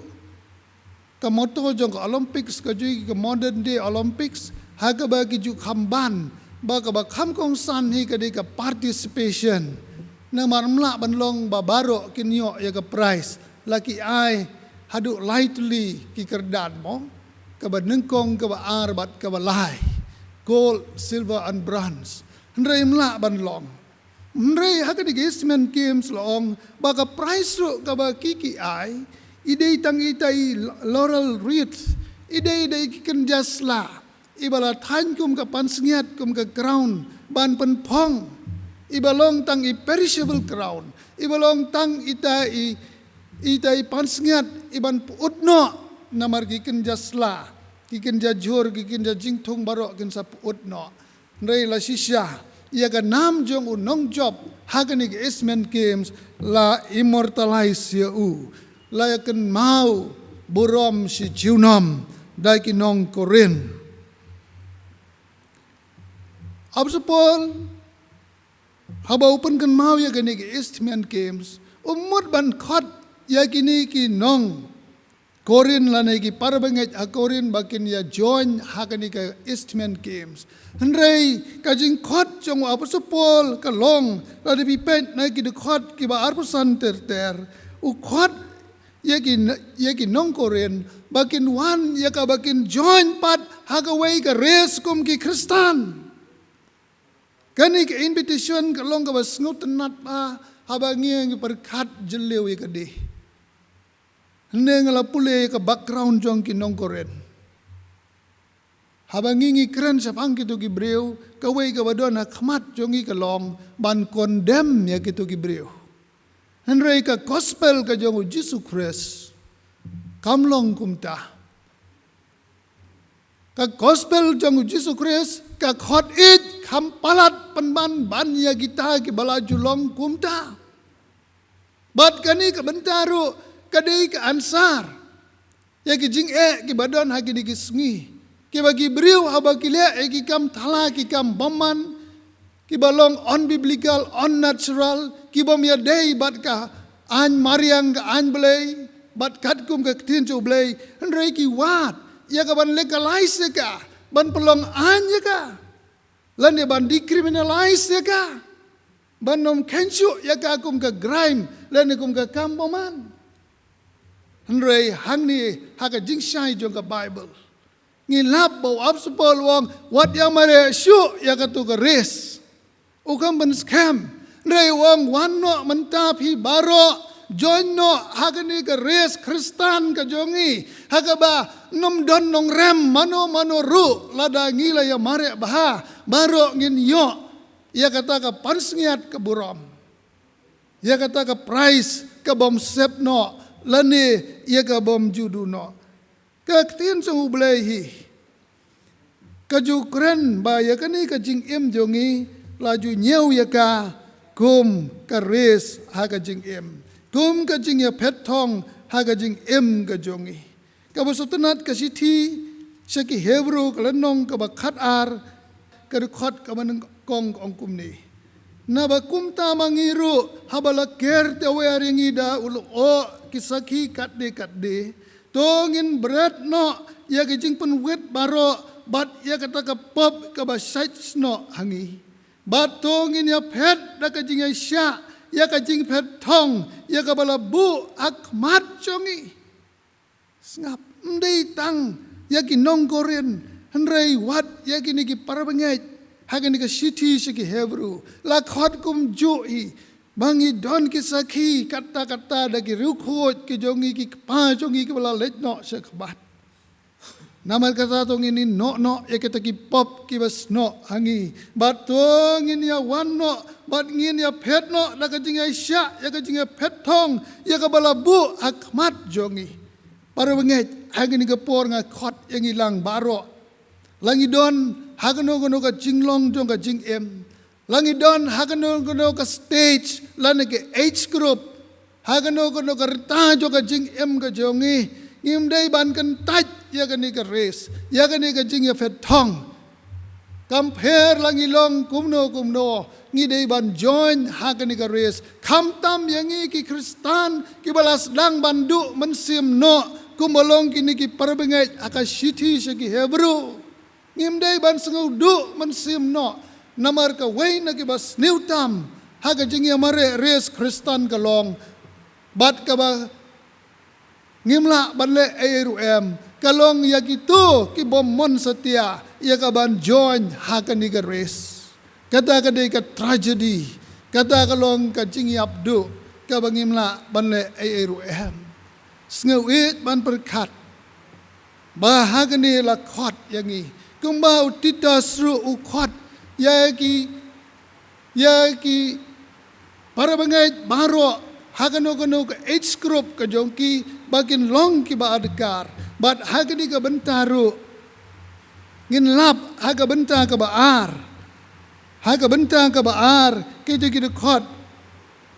ka motto jong ka Olympics, kajuh ka modern day Olympics, ha kaba ki ju kham ban ba kaba kham kongsan hi ka dei ka participation. Namar ym lah ban long ba baroh kin ïoh ïa ka prize, la ki ai haduh lai tylli ki kyrdan mo, kaba nyngkong, kaba ar bad kaba lai, gold, silver and bronze. Hynrei ym lah ban long. Hynrei ha kane ka Isthmian Games la ong ba ka prize ruh kaba ki ki ai, i dei tang ita i laurel wreath, i dei da i ki kynja sla, iba la thaiñ kum ka pansngiat, kum ka crown ban pynphong, iba long tang i perishable crown, iba long tang ita i, ita i pansngiat iban pyut noh, namar ki kynja sla, ki kynja jhur, ki kynja jingthung baroh kin sa pyut noh. Hynrei la shisha, ïa ka nam jong u nongjop ha kane ka Isthmian Games la immortalize ïa u, la ïa kynmaw burom shi junom da ki nong Korinth. Apostol Paul, haba u pynkynmaw ïa kane ka Isthmian Games, u mut ban khot ïa kine ki nong Korinth lane ki para bangeit ha Korinth ba kin ïa join ha kane ka Isthmian Games. Hynrei ka jingkhot jong u Apostol Paul ka long, lada phi peit na ki dkhot kiba arphew san ter ter, u khot ïa ki, ïa ki nong Korinth ba kin wan, ïa kaba kin join pat ha kawei ka race kum ki Khristan. Kane ka invitation ka long kaba sngewtynnat bha haba ngi ngi pyrkhat jylliew ïa ka dei. Hynrei nga la pule ïa ka background jong ki nong Korinth. Haba ngi ngi kren shaphang kito ki briew, kawei kaba don ha khmat jong ngi ka long ban condemn ïa kito ki briew. Hynrei ka gospel ka jong u Jisu Khrist kam long kumta. Ka gospel jong u Jisu Khrist ka khot ïeit kham palat pynban ban ïa kita kiba la ju long kumta. Bad kane ka bynta ruh ka dei ka answer ïa ki jingeh kiba don ha kine ki sngi, kiba ki briew haba ki leh ïa ki kam thala, ki kam bymman, kiba long unbiblical, unnatural, ki bym ïadei bad ka aiñ mariang, ka aiñ Blei, bad katkum ka ktien jong U Blei, hynrei ki wad ïa ka ban legalize ïa ka, ban pynlong aiñ ïa ka, lane ban decriminalize ïa ka, ban ym khein shuh ïa ka kum ka crime lane kum ka kam bymman. Hynrei hangne ha ka jingshai jong ka Bible, ngi lap ba u Apostol Paul u ong, wat ïa mareh shuh ïa kato ka race. U kham pynskhem. Hynrei u ong, wan noh mynta phi baroh, join noh ha kane ka race Khristan ka jong ngi, ha kaba ym don nongrem mano mano ruh. Lada ngi la ïa mareh bha, baroh ngin ïoh ïa kata ka pansngiat ka burom, ïa kata ka prize ka bym sep noh lane ïa ka bym ju duh noh. Ka ktien jong U Blei hi ka ju kren ba ïa kane ka jingim jong ngi la ju ñiew ïa ka kum ka race ha ka jingim, kum ka jingïaphet thong ha ka jingim ka jong ngi. Kaba sngewtynnat, ka shithi sha ki Hebru ka lynnong kaba khatar, ka dkhot kaba nyngkong ka ong kumne: Naba kumta ma ngi ruh, haba la ker tawiar ïa ngi da u lyoh ki sakhi katne katne, to ngin bret noh ïa ka jingpynwit baroh bad ïa kata ka pop kaba shait snoh ha ngi. Bad to ngin ïaphet da ka jingïaishah ïa ka jingphet thong ïa kaba la buh ha khmat jong ngi. Sngap, ym dei tang ïa ki nong Korinth, hynrei wat ïa kine ki parabangeit ha kane ka shithi sha ki Hebru la khot kumjuh hi, ba ngi don ki sakhi katta katta da ki riewkhuid ki jong ngi, ki kpa jong ngi kiba la leit noh sha khmat. Namar kata to ngin ïehnoh noh ïa kita ki pop kiba snoh ha ngi. Bad to ngin ïa wan noh bad ngin ïaphet noh da ka jingïaishah ïa ka jingïaphet thong ïa kaba la buh ha khmat jong ngi. Parabangeit, ha kane ka por nga khot ïa ngi lang baroh. La ngi don ha kano kano ka jinglong jong ka jingim, la ngi don ha kano kano ka stage lane ka age group, ha kano kano ka rta jong ka jingim ka jong ngi, ngim dei ban kyntait ïa kane ka race, ïa kane ka jingïaphet thong. Kam pher la ngi long kumno kumno, ngi dei ban join ha kane ka race. Khamtam ïa ngi ki Khristan kiba la sdang ban duh mynsiem noh, kumba long kine ki parabangeit ha ka shithi sha ki Hebru. Ngim dei ban sngew duh mynsiem noh, namar kawei na kiba sniew tam ha ka jingïamareh race Khristan ka long, bad kaba ngim lah ban leh ei ei ruh em, ka long ïa kito ki bym mon satia ïa ka ban join ha kane ka race. Kata ka dei ka tragedy, kata ka long ka jingïap duh kaba ngim lah ban leh ei ei ruh em. Sngewbha ban pyrkhat ba ha kane la khot ïa ngi, kumba u Titus ruh u khot ïa ki, ïa ki parabangeit baroh ha kano kano ka age group ka jong ki, ba kin long kiba adkar. Bad ha kane ka bynta ruh ngin lap ha ka bynta kaba ar. Ha ka bynta kaba ar, kito ki dkhot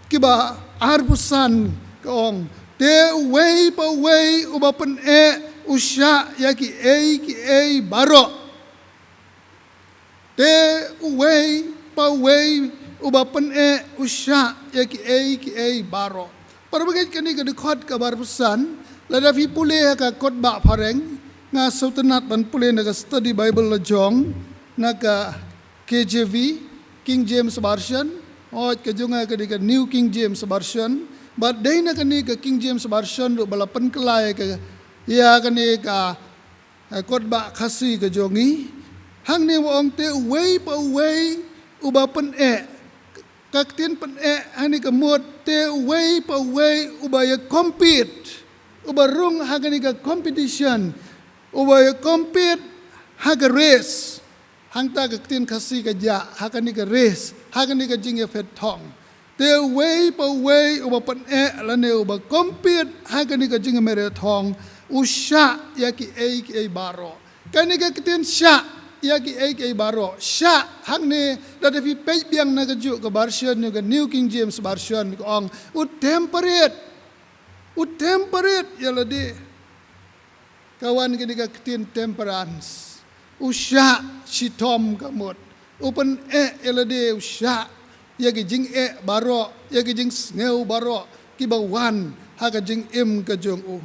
kiba arphew san ka ong: Te uwei pa uwei uba pyneh u shah ïa kiei kiei baroh. Te uwei pa uwei uba pyneh u shah ïa kiei kiei baroh. Parabangeit, kane ka dkhot kaba arphew san, lada phi pule ha ka kot ba phareng, nga sngewtynnat ban pule na ka study Bible la jong, na ka K J V, King James Version, hooid ka jong nga ka dei ka New King James Version, bad dei na kane ka King James Version ruh ba la pynkylla ïa ka, ïa kane ka Ha kot ba Khasi ka jong ngi, hangne wa ong te uwei pa uwei uba pyneh. Ka ktien pyneh hangne ka mut te uwei pa uwei uba ïa compete, uba rung ha kane ka competition, uba ïa compete ha ka race. Hangta ka ktien Khasi ka jah ha kane ka race, ha kane ka jingïaphet thong. Te uwei pa uwei uba pyneh lane uba compete ha kane ka jingïamere thong, u shah ïa kiei kiei baroh. Kane ka ktien shah ïa kiei kiei baroh, shah hangne, lada phi peit biang na kajuh ka version, ka New King James Version, ka ong u temperate. U temperate ïa lade. Ka wan kane ka ktien temperance. U shah shitom ka mut. U pyneh ïa lade, u shah ïa ki jingeh baroh, ïa ki jingsngew baroh kiba wan ha ka jingim ka jong u.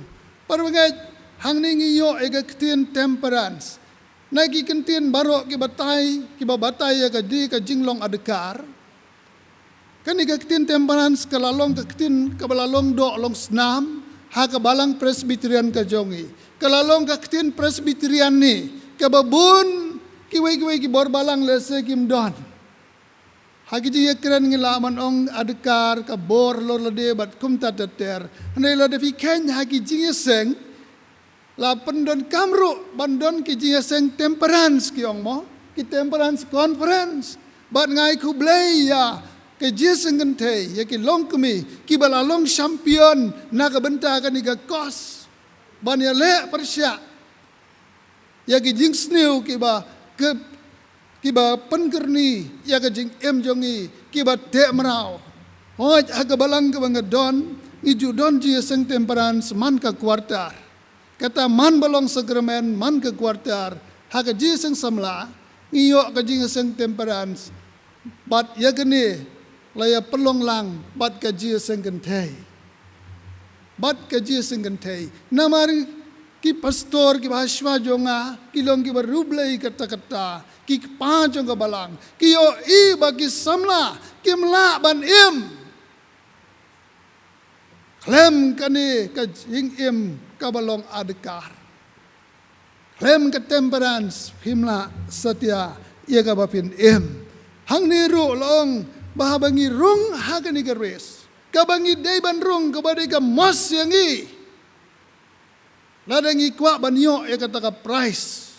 Parabangeit, hangne ngi ïoh ïa ka ktien temperance na ki ktien baroh kiba batai, kiba batai ïa ka dei ka jinglong adkar. Kane ka ktien temperance ka la long ka ktien kaba la long doh long snam ha ka balang Presbyterian ka jong ngi. Ka la long ka ktien Presbyterian ne kaba bun kiwei kiwei ki bor balang lehse kim don. Ha ki jingïakren ngi lah ban ong adkar, ka bor halor lade bad kumta ter ter. Hynrei lada phi kheiñ ha ki jingïaseng, la pyndonkam ruh ban don ki jingïaseng temperance ki ong mo, ki temperance conference. Bad nga ai khublei ïa ka jingïaseng kynthei, ïa ki longkmie kiba la long champion na ka bynta kane ka cause ban ïaleh pyrshah ïa ki jingsniew kiba, ki, kiba pynkyrni ïa ka jingim jong ngi, kiba teh mraw. Hooid, ha ka balang kaba nga don, ngi ju don jingïaseng temperance man ka quarter. Kata man ba long sakramen man ka quarter, ha ka jingïaseng samla ngi ïoh ka jingïaseng temperance. Bad ïa kane la ïa pynlong lang bad ka jingïaseng kynthei. Bad ka jingïaseng kynthei. Namar ki pastor kiba hashwa jong nga ki long kiba riewblei katta katta, ki kpa jong ka balang, ki ïohi ba ki samla kim lah ban im khlem kane ka jingim kaba long adkar, khlem ka temperance, phim lah satia ïa kaba phin im. Hangne ruh la ong ba haba ngi rung ha kane ka race kaba ngi dei ban rung, kaba dei ka mos ïa ngi, lada ngi kwah ban ïoh ïa kata ka prize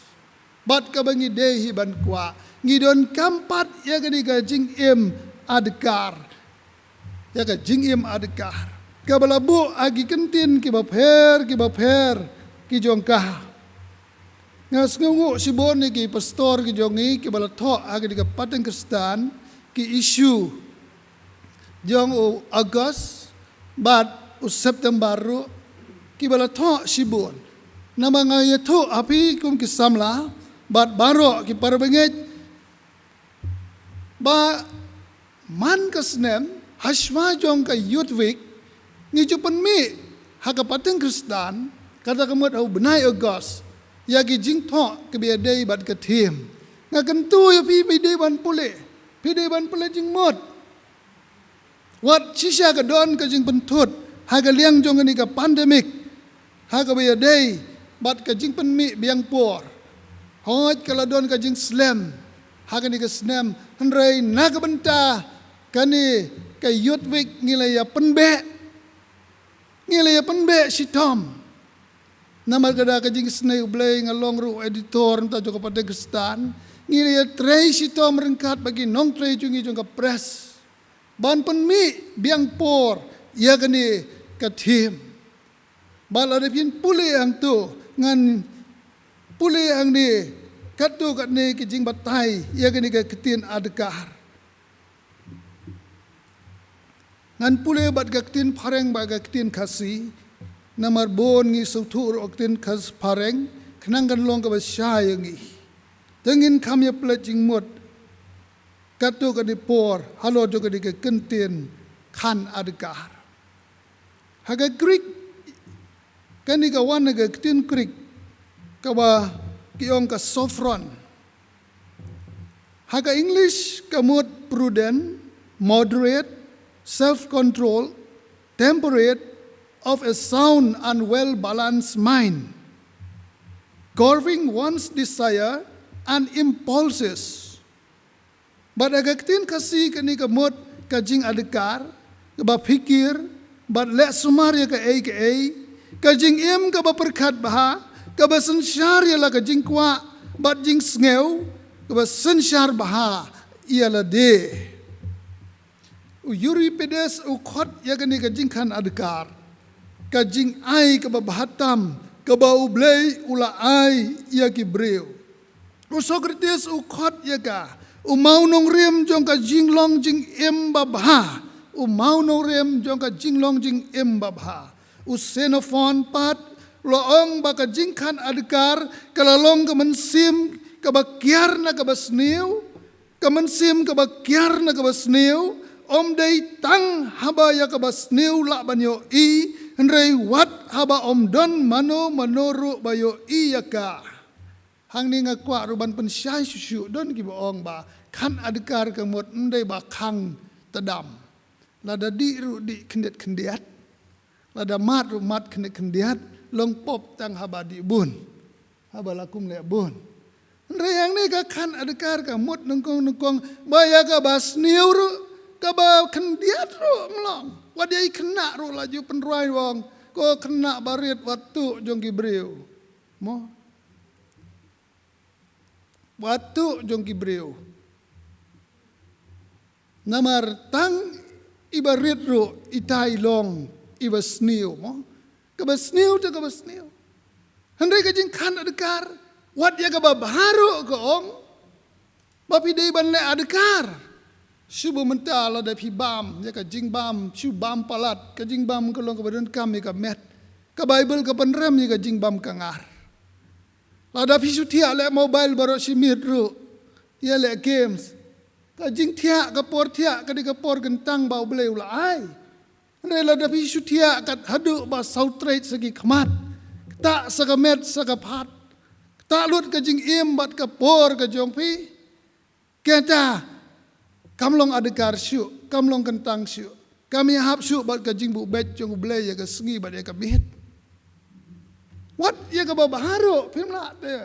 bad kaba ngi dei hi ban kwah, ngi donkam pat ïa kane ka jingim adkar. Ïa ka jingim adkar kaba la buh ha ki kyntien kiba pher kiba pher ki jong ka. Nga sngewnguh shibun ïa ki pastor ki jong ngi kiba la thoh ha kane ka pateng khristan ki issue jong u August bad u September ruh, kiba la thoh shibun. Namar nga ïathuh ha phi kum ki samla bad baroh ki parabangeit ba man ka snem hashwa jong ka Youth Week ngi ju pynmih ha ka pateng khristan, kata ka mut ha u bnai August, ïa ki jingthoh kiba ïadei bad ka theme. Nga kyntu ïa phi, phi dei ban pule, phi dei ban pule jingmut. Wat shisha ka don ka jingpynthut ha ka liang jong kane ka pandemic, ha kaba ïadei bad ka jingpynmih biang por. Hooid, ka la don ka jingslem ha kane ka snem, hynrei na ka bynta kane ka Youth Week ngi la ïa pynbeh, ngi la ïa pynbeh shitom. Namar ka da ka jingisnei U Blei, nga long ruh editor mynta jong ka pateng khristan, ngi la ïa trei shitom ryngkat bad ki nongtrei jong ngi jong ka press ban pynmih biang por ïa kane ka theme. Bad lada phin pule hangto, ngan pule hangne katto katne ki jingbatai ïa kane ka ktien adkar. Ngan pule bad ka ktien phareng bad ka ktien Khasi, namar bun ngi sngewthuh ruh ka ktien Khas-, phareng, khnang kan long kaba shai ïa ngi. Te ngin kham ïa pynleit jingmut katto katne por halor jong kane ka kyntien khan adkar. Ha ka Greek, kane ka wan na ka ktien Greek kaba ki ong ka sophron. Ha ka English ka mut prudent, moderate, self-control, temperate, of a sound and well-balanced mind. Curbing one's desire and impulses. Bad ha ka ktien Khasi kane ka mut ka jingadkar, kaba phikir, bad leh sumar ïa kaei kaei, ka jingim kaba pyrkhat bha, kaba synshar ïa la ka jingkwah, bad jingsngew, kaba synshar bha ïa lade. U Euripides u khot ïa kane ka jingkhanadkar ka jingai kaba bha tam, kaba U Blei u la ai ïa ki briew. U Socrates u khot ïa ka u mawnongrim jong ka jinglong jingim babha, u mawnongrim jong ka jinglong jingim babha. U Xenophon pat u la ong ba ka jingkhanadkar ka la long ka mynsiem kaba kiar na kaba sniew, ka mynsiem kaba kiar na kaba sniew, ym dei tang haba ïa kaba sniew lah ban ïohi, hynrei wat haba ym don mano mano ruh ba ïohi ïa ka. Hangne nga kwah ruh ban pynshai shuh shuh, don kiba ong ba khanadkar ka mut ym dei ba khang tdam. Lada dih ruh dih khyndiat khyndiat. Lada mad ruh mad khyndiat khyndiat, long pop tang haba dih bun. Haba la kum leh bun. Hynrei hangne ka khanadkar ka mut nyngkong nyngkong ba ïa kaba sniew ruh, kaba khyndiat ruh ym long. Wat ïa i khynnah ruh la ju pynrwai, ong, ko khynnah barit, wat tuh jong ki briew. Mo? Wat tuh jong ki briew. Namar tang iba rit ruh ita i long iba sniew, mo? Kaba sniew te kaba sniew. Hynrei ka jingkhanadkar, wat ïa kaba bha ruh ka ong ba phi dei ban leh adkar. Shu ba mynta lada phi bam ïa ka jingbam, shu bam palat, ka jingbam ka long kaba donkam ïa ka met. Ka Baibl ka pynrem ïa ka jingbam ka ngar. Lada phi shu thiah leh mobile baroh shi miet ruh, ïa leh games, ka jingthiah, ka por thiah ka dei ka por kyntang ba U Blei u la ai. Hynrei lada phi shu thiah kat haduh ba saw trait sa ki khmat, ktah sa ka met sa ka phad, ktah lut ka jingim bad ka por ka jong phi, kata kam long adkar shuh, kam long kyntang shuh, kam ïahap shuh bad ka jingbuh beit jong U Blei ïa ka sngi bad ïa ka miet. Wat ïa kaba bha ruh phim lah te.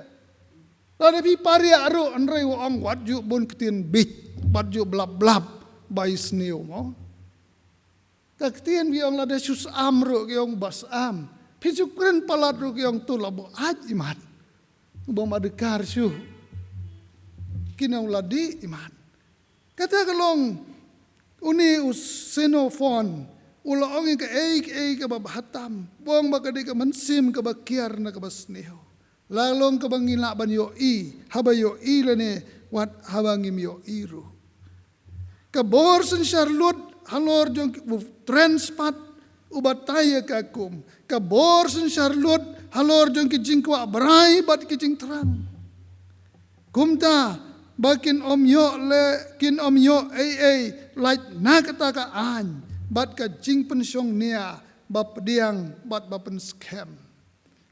Lada phi pariah ruh, hynrei u ong wat ju bun ktien bit, wat ju blap blap ba i sniew, mo? Ka ktien ba ong lada shu sam ruh ki ong ba sam. Phi shu kren palat ruh ki ong to la buaid imat. Bym adkar shuh. Kin ong la dih imat. Kata ka long une u Xenophon u la ong ïa kaei kaei kaba bha tam. Ba ong ba ka dei ka mynsiem kaba kiar na kaba sniew. La long kaba ngi lah ban ïohi, haba ïohi lane wat haba ngim ïohi ruh. Ka bor synshar lut halor jong ki, u tren spat u batai ïa ka kum. Ka bor synshar lut halor jong ki jingkwah brai bad ki jingthrang. Kumta ba kin ym ïoh le, kin ym ïoh ei ei lait na kata ka aiñ bad ka jingpynshong nia ba pdiang bad ba pynskhem.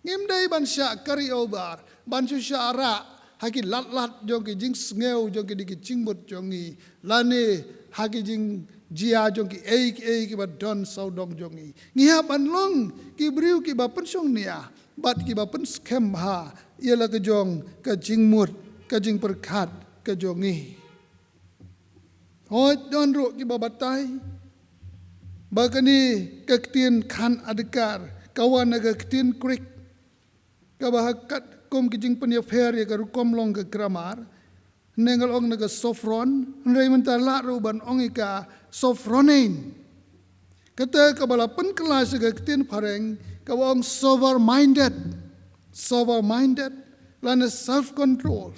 Ngim dei ban shah carry over, ban shu shah rah ha ki lad lad jong ki jingsngew jong ki, dei ki jingmut jong ngi, lane ha ki jingjia jong kiei kiei kiba don sawdong jong ngi. Ngi hap ban long ki briew kiba pynshong nia bad kiba pynskhem bha ïa la ka jong ka jingmut, ka jingpyrkhat ka jong ngi. Hooid, don ruh kiba batai ba kane ka ktien khanadkar ka wan na ka ktien Greek kaba ha katkum ki jingpynïapher ïa ka rukom long ka grammar, ne nga la ong na ka sophron, hynrei mynta lah ruh ban ong ïa ka sophronein. Kata kaba la pynkylla sha ka ktien phareng kaba ong sober minded, sober minded, lane self control.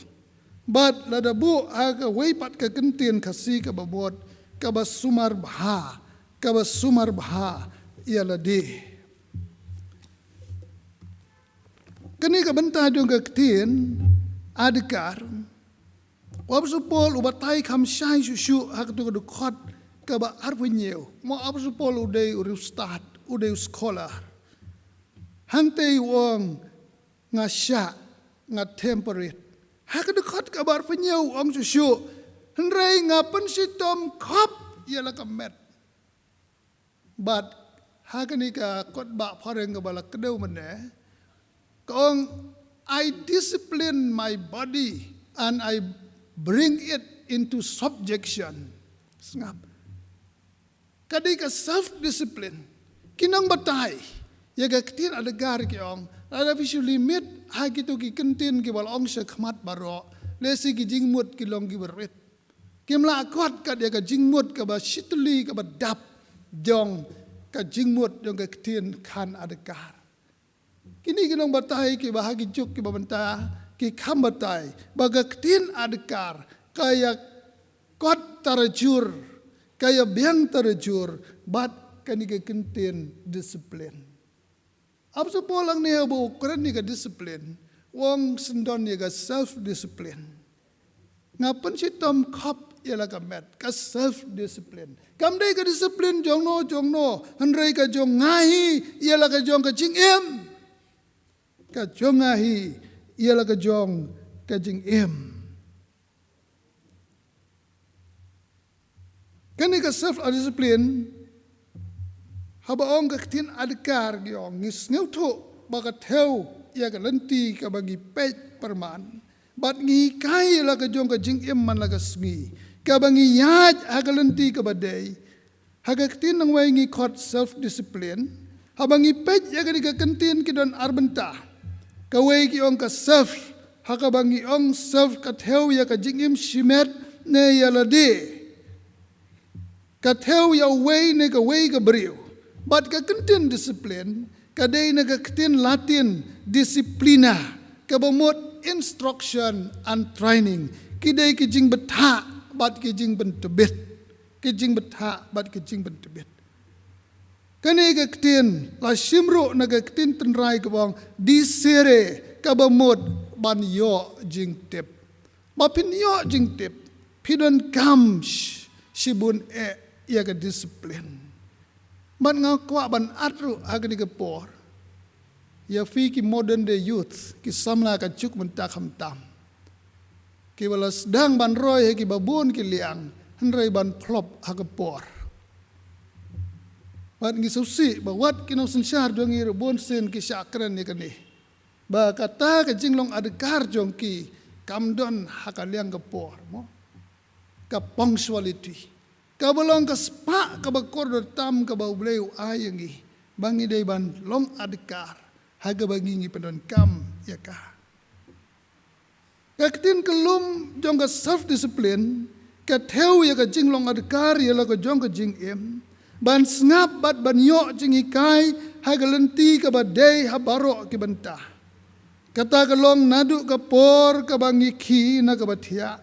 Bad lada buh ha kawei pat ka kyntien Khasi kaba bud, kaba sumar bha, kaba sumar bha ïa lade. Kane ka bynta jong ka ktien adkar, u Apostol Paul u batai kham shai shuh shuh ha katu ka dkhot kaba arphew hynñiew. Mo, u Apostol Paul u dei u riewstad, u dei u scholar. Hangtei u ong nga shah, nga temperate. Ha ka dkhot kaba arphew hynñiew u ong shuh shuh, hynrei nga pynshitom khop ïa la ka met. Bad ha kane ka kot ba phareng kaba la kdew mynne, ka ong, I discipline my body and I bring it into subjection. Sngap. Ka dei ka self discipline. Ki nongbatai ïa ka ktien Adkar ki ong, lada phi shu limit ha kito ki kyntien kiba la ong sha khmat baroh, lehse ki jingmut ki long kiba rit. Kim lah kot kat ïa ka jingmut kaba shitylli kaba dap jong ka jingmut jong ka ktien khan Adkar. Kine ki nongbatai kiba ha ki juk kiba mynta ki kham batai ba ka ktien Adkar ka ïa kot tarajur, ka ïa biang tarajur bad kane ka kyntien discipline. Apostol Paul hangne ba u kren ïa ka discipline, u ong sngewdon ïa ka self discipline. Nga pynshitom khop ïa la ka met, ka self discipline. Kam dei ka discipline jong no jong no, hynrei ka jong nga hi ïa la ka jong ka jingim. Ka jong nga hi ïa la ka jong ka jingim. Kane ka self discipline, haba ong ka ktien Adkar ki ong, ngi sngewthuh ba ka thew ïa ka lynti kaba ngi peit pyrman bad ngi hikai la ka jong ka jingim man la ka sngi, kaba ngi ïaid ha ka lynti kaba dei. Ha ka ktien nongwei ngi khot self discipline. Haba ngi peit ïa kane ka kyntien ki don ar bynta. Kawei ki ong ka self, ha kaba ngi ong self ka thew ïa ka jingim shimet ne ïa lade. Ka thew ïa uwei ne kawei ka briew. Bad ka kyntien discipline ka dei na ka ktien Latin disciplina, kaba mut instruction and training. Ki dei ki jingbthah bad ki jingpyntbit. Ki jingbthah bad ki jingpyntbit. Kane ka ktien la shim ruh na ka ktien tynrai kaba ong discere, kaba mut ban ïoh jingtip. Ba phin ïoh jingtip, phi donkam sh-, shibun eh ïa ka discipline. Bad nga kwah ban at ruh ha kane ka por ïa phi ki modern day youth, ki samla ka juk mynta khamtam, kiba la sdang ban roi ha kiba bun ki liang, hynrei ban phlop ha ka por. Wat ngi sngewsih ba wat ki nongsynshar jong ngi ruh bun sien ki shah kren ïa kane, ba kata ka jinglong Adkar jong ki kam don ha ka liang ka por, mo, ka punctuality, kaba long ka spah kaba kordor tam kaba U Blei u ai ïa ngi, ba ngi dei ban long Adkar ha kaba ngi, ngi pyndonkam ïa ka. Ka ktien kyllum jong ka self discipline ka thew ïa ka jinglong Adkar ïa la ka jong ka jingim, ban sngap bad ban ïoh jinghikai ha ka lynti kaba dei ha baroh ki bynta. Kata ka long naduh ka por kaba ngi khie na kaba thiah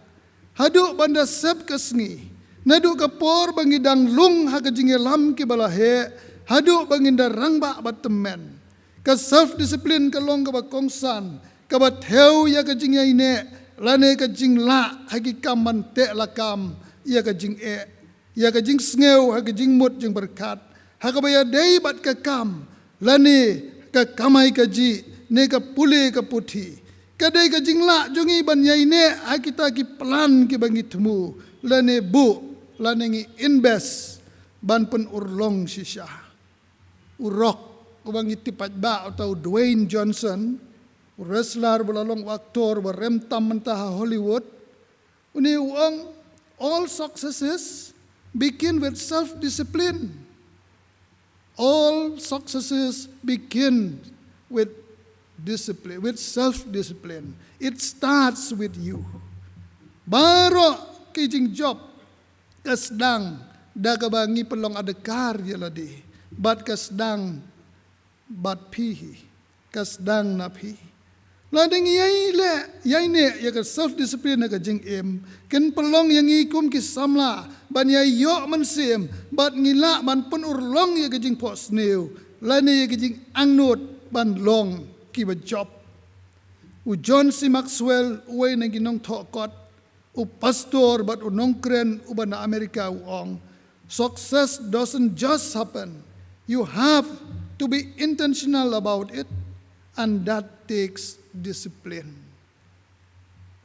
haduh ban da sep ka sngi, naduh ka por ba ngi dang lung ha ka jingïalam kiba la heh haduh ba ngin da rangbah bad tymmen. Ka self discipline ka long kaba kongsan, kaba thew ïa ka jingïaineh lane ka jinglah ha ki kam ban teh lakam ïa ka jingeh, ïa ka jingsngew ha ka jingmut jingpyrkhat ha kaba ïadei bad ka kam, lane ka kamai kajih ne ka pule ka puthi. Ka dei ka jinglah jong ngi ban ïaineh ha kita ki plan kiba ngi thmu lane buh lane ngi invest ban pynurlong shisha. U rock uba ngi tip paidbah, uta u Dwayne Johnson, u wrestler ba la long u actor ba rem tam mynta ha Hollywood, une u ong, "All successes begin with self discipline. All successes begin with discipline, with self discipline. It starts with you." Baroh ki jingjop ka sdang da kaba ngi pynlong Adkar ïa lade, bad ka sdang bad phi hi, ka sdang na phi. Lada ngi ïai leh, ïaineh ïa ka self discipline ha ka jingim, kan pynlong ïa ngi kum ki samla ban ïai ïoh mynsiem bad ngi lah ban pynurlong ïa ka jingphohsniew lane ïa ka jingangnud ban long kiba jop. U John C. Maxwell, uwei na ki nongthoh kot, u pastor bad u nongkren uba na Amerika, u ong, "Success doesn't just happen. You have to be intentional about it, and that takes discipline."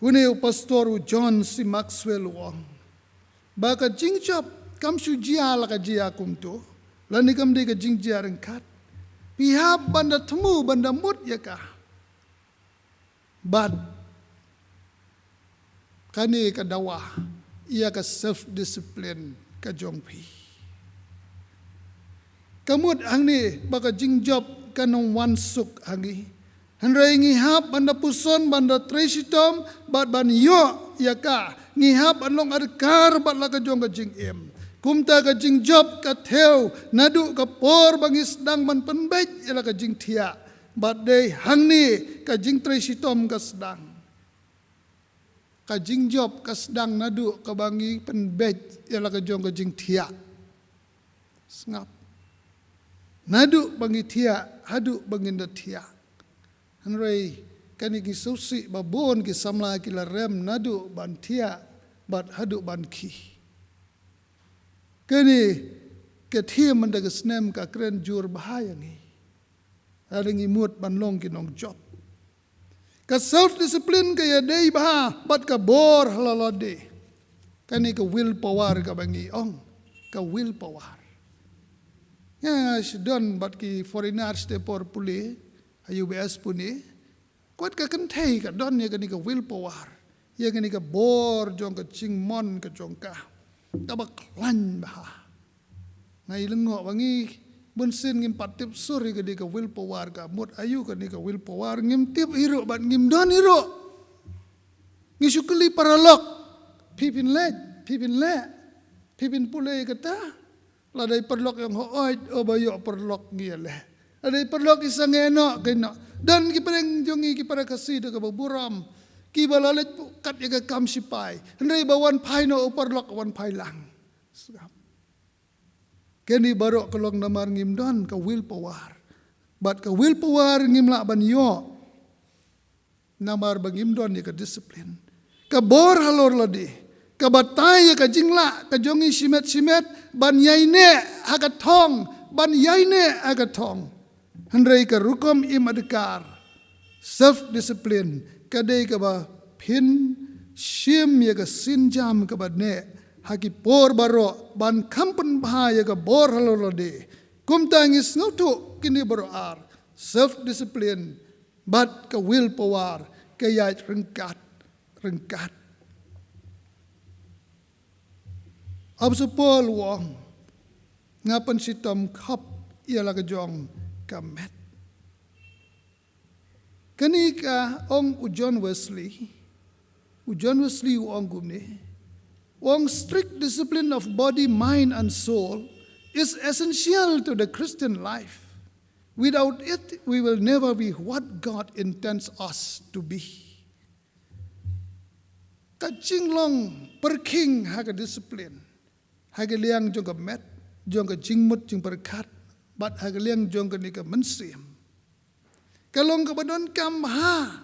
Une u pastor u John C. Maxwell u ong ba ka jingjop kam shu jia la ka jia kumto, lane kam dei ka jingjia ryngkat. Phi hap ban da thmu, ban da mut ïa ka. Bad kane ka dawa ïa ka self discipline ka jong phi. Ka mut hangne ba ka jingjop kan ym wan suk ha ngi. Hynrei ngi hap ban da puson, ban da trei shitom bad ban ïoh ïa ka. Ngi hap ban long adkar bad la ka jong ka jingim. Kumta ka jingjop ka thew naduh ka por ba ngi sdang ban pynbeit ïa la ka jingthiah. Bad dei hangne ka jingtrei shitom ka sdang. Ka jingjop ka sdang naduh kaba ngi pynbeit ïa la ka jong ka jingthiah. Sngap. Naduh ba ngi thiah haduh ba ngin da thiah. Hynrei kane ngi sngewsih ba bun ki samla ki la rem naduh ban thiah bad haduh ban khih. Kane ka theme mynta ka snem ka kren jur bha ïa ngi. Hynrei ngi mut ban long ki nongjop. Ka self discipline ka ïadei bha bad ka bor halor lade. Kane ka will power kaba ngi ong, ka will power. Nga shu don bad ki foreigners te por pule ha U B S Pune. Kwah ka kynthei ka don ïa kane ka will power, ïa kane ka bor jong ka jingmon ka jong ka, kaba khlaiñ bha. Nga i lyngngoh ba ngi bunsien ngim pat tip sur ïa kane ka will power, ka mut aïu kane ka will power, ngim tip hi ruh bad ngim don hi ruh. Ngi shu kylli paralok, phi phin leh, phi phin leh, phi phin pule kata. Lada i paralok ïong hooid, o ba ïoh paralok ngi ïa leh. Lada i paralok i sangeh noh, kynnoh. Don ki pyrshang jong ngi ki para Khasi da kaba burom, kiba la leit kat ïa ka kam sipai. Hynrei ba wan phai noh u paralok, wan phai lang. Kane baroh ka long namar ngim don ka will power. Bad ka will power ngim lah ban ïoh namar ba ngim don ïa ka discipline. Ka bor halor lade ka batai ïa ka jinglah ka jong ngi shimet shimet ban ïaineh ha ka thong, ban ïaineh ha ka thong. Hynrei ka rukom im adkar, self discipline, ka dei kaba phin shim ïa ka sienjam kaba neh ha ki por baroh ban kham pynbha ïa ka bor halor lade. Kumta ngi sngewthuh kine baroh ar, self discipline bad ka will power, ka ïaid ryngkat ryngkat. Apostol Paul u ong, nga pynshitom khop ïa la ka jong ka met. Kane ka ong u John Wesley, u John Wesley u ong kumne, u ong, strict discipline of body, mind and soul is essential to the Christian life. Without it, we will never be what God intends us to be. Ka jinglong pyrkhing ha ka discipline, ha ka liang jong ka met, jong ka jingmut jingpyrkhat, bad ha ka liang jong kane ka mynsiem, ka long kaba donkam bha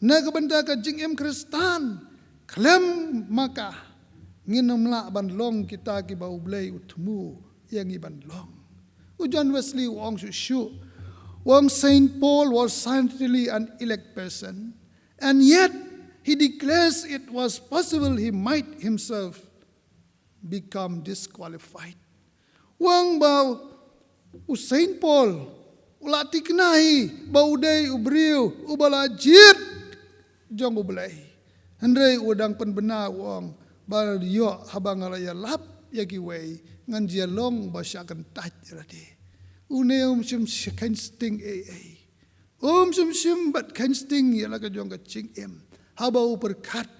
na ka bynta ka jingim Khristan. Khlem ma ka ngin ym lah ban long kita kiba U Blei u thmu ïa ngi ban long. U John Wesley u ong shuh shuh, u ong, Saint Paul was certainly an elect person, and yet he declares it was possible he might himself become disqualified. U ong ba u Saint Paul u la thikna hi ba u dei u briew uba la jied jong U Blei. Hynrei u dang pynbna, u ong, ba ïoh haba nga la ïalap ïa kiwei, ngan ïalong ba shah kyntait ïa lade. Une um shym kheiñ sting ei ei. Um shym shim bad kheiñ sting ïa la ka jong ka jingim haba u pyrkhat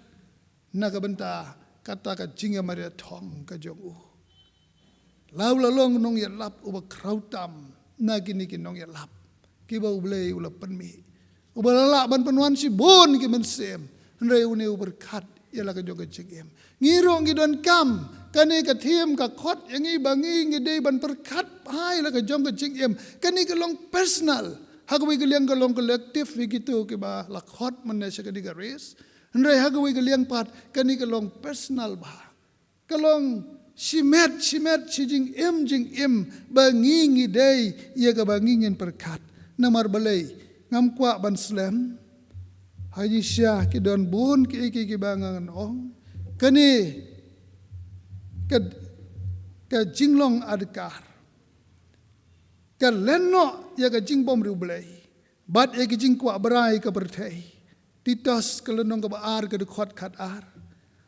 na ka bynta kata ka jingïamariat thong ka jong u. La u la long nongïalap uba khraw tam na kine ki nongïalap kiba U Blei u la pynmih, uba la lah ban pynwan shibun ki mynsiem. Hynrei une u pyrkhat ïa la ka jong ka jingim. Ngi ruh ngi donkam, kane ka theme ka khot ïa ngi ba ngi ngi dei ban pyrkhat bha ïa la ka jong ka jingim. Kane ka long personal. Ha kawei ka liang ka long collective ïa kito kiba la khot mynne sha kane ka race. Hynrei ha kawei ka liang pat kane ka long personal bha. Ka long shimet shimet, shi jingim jingim ba ngi ngi dei ïa kaba ngi ngin pyrkhat. Namar balei? Ngam kwah ban slem. Ha ngi sha ki don bun kiei kiei kiba ngan ong. Kane ka, ka jinglong adkar, ka len noh ïa ka jingbymriewblei bad ïa ka jingkwah brai ka pyrthei. Titus ka lynnong kaba ar ka dkhot khat ar.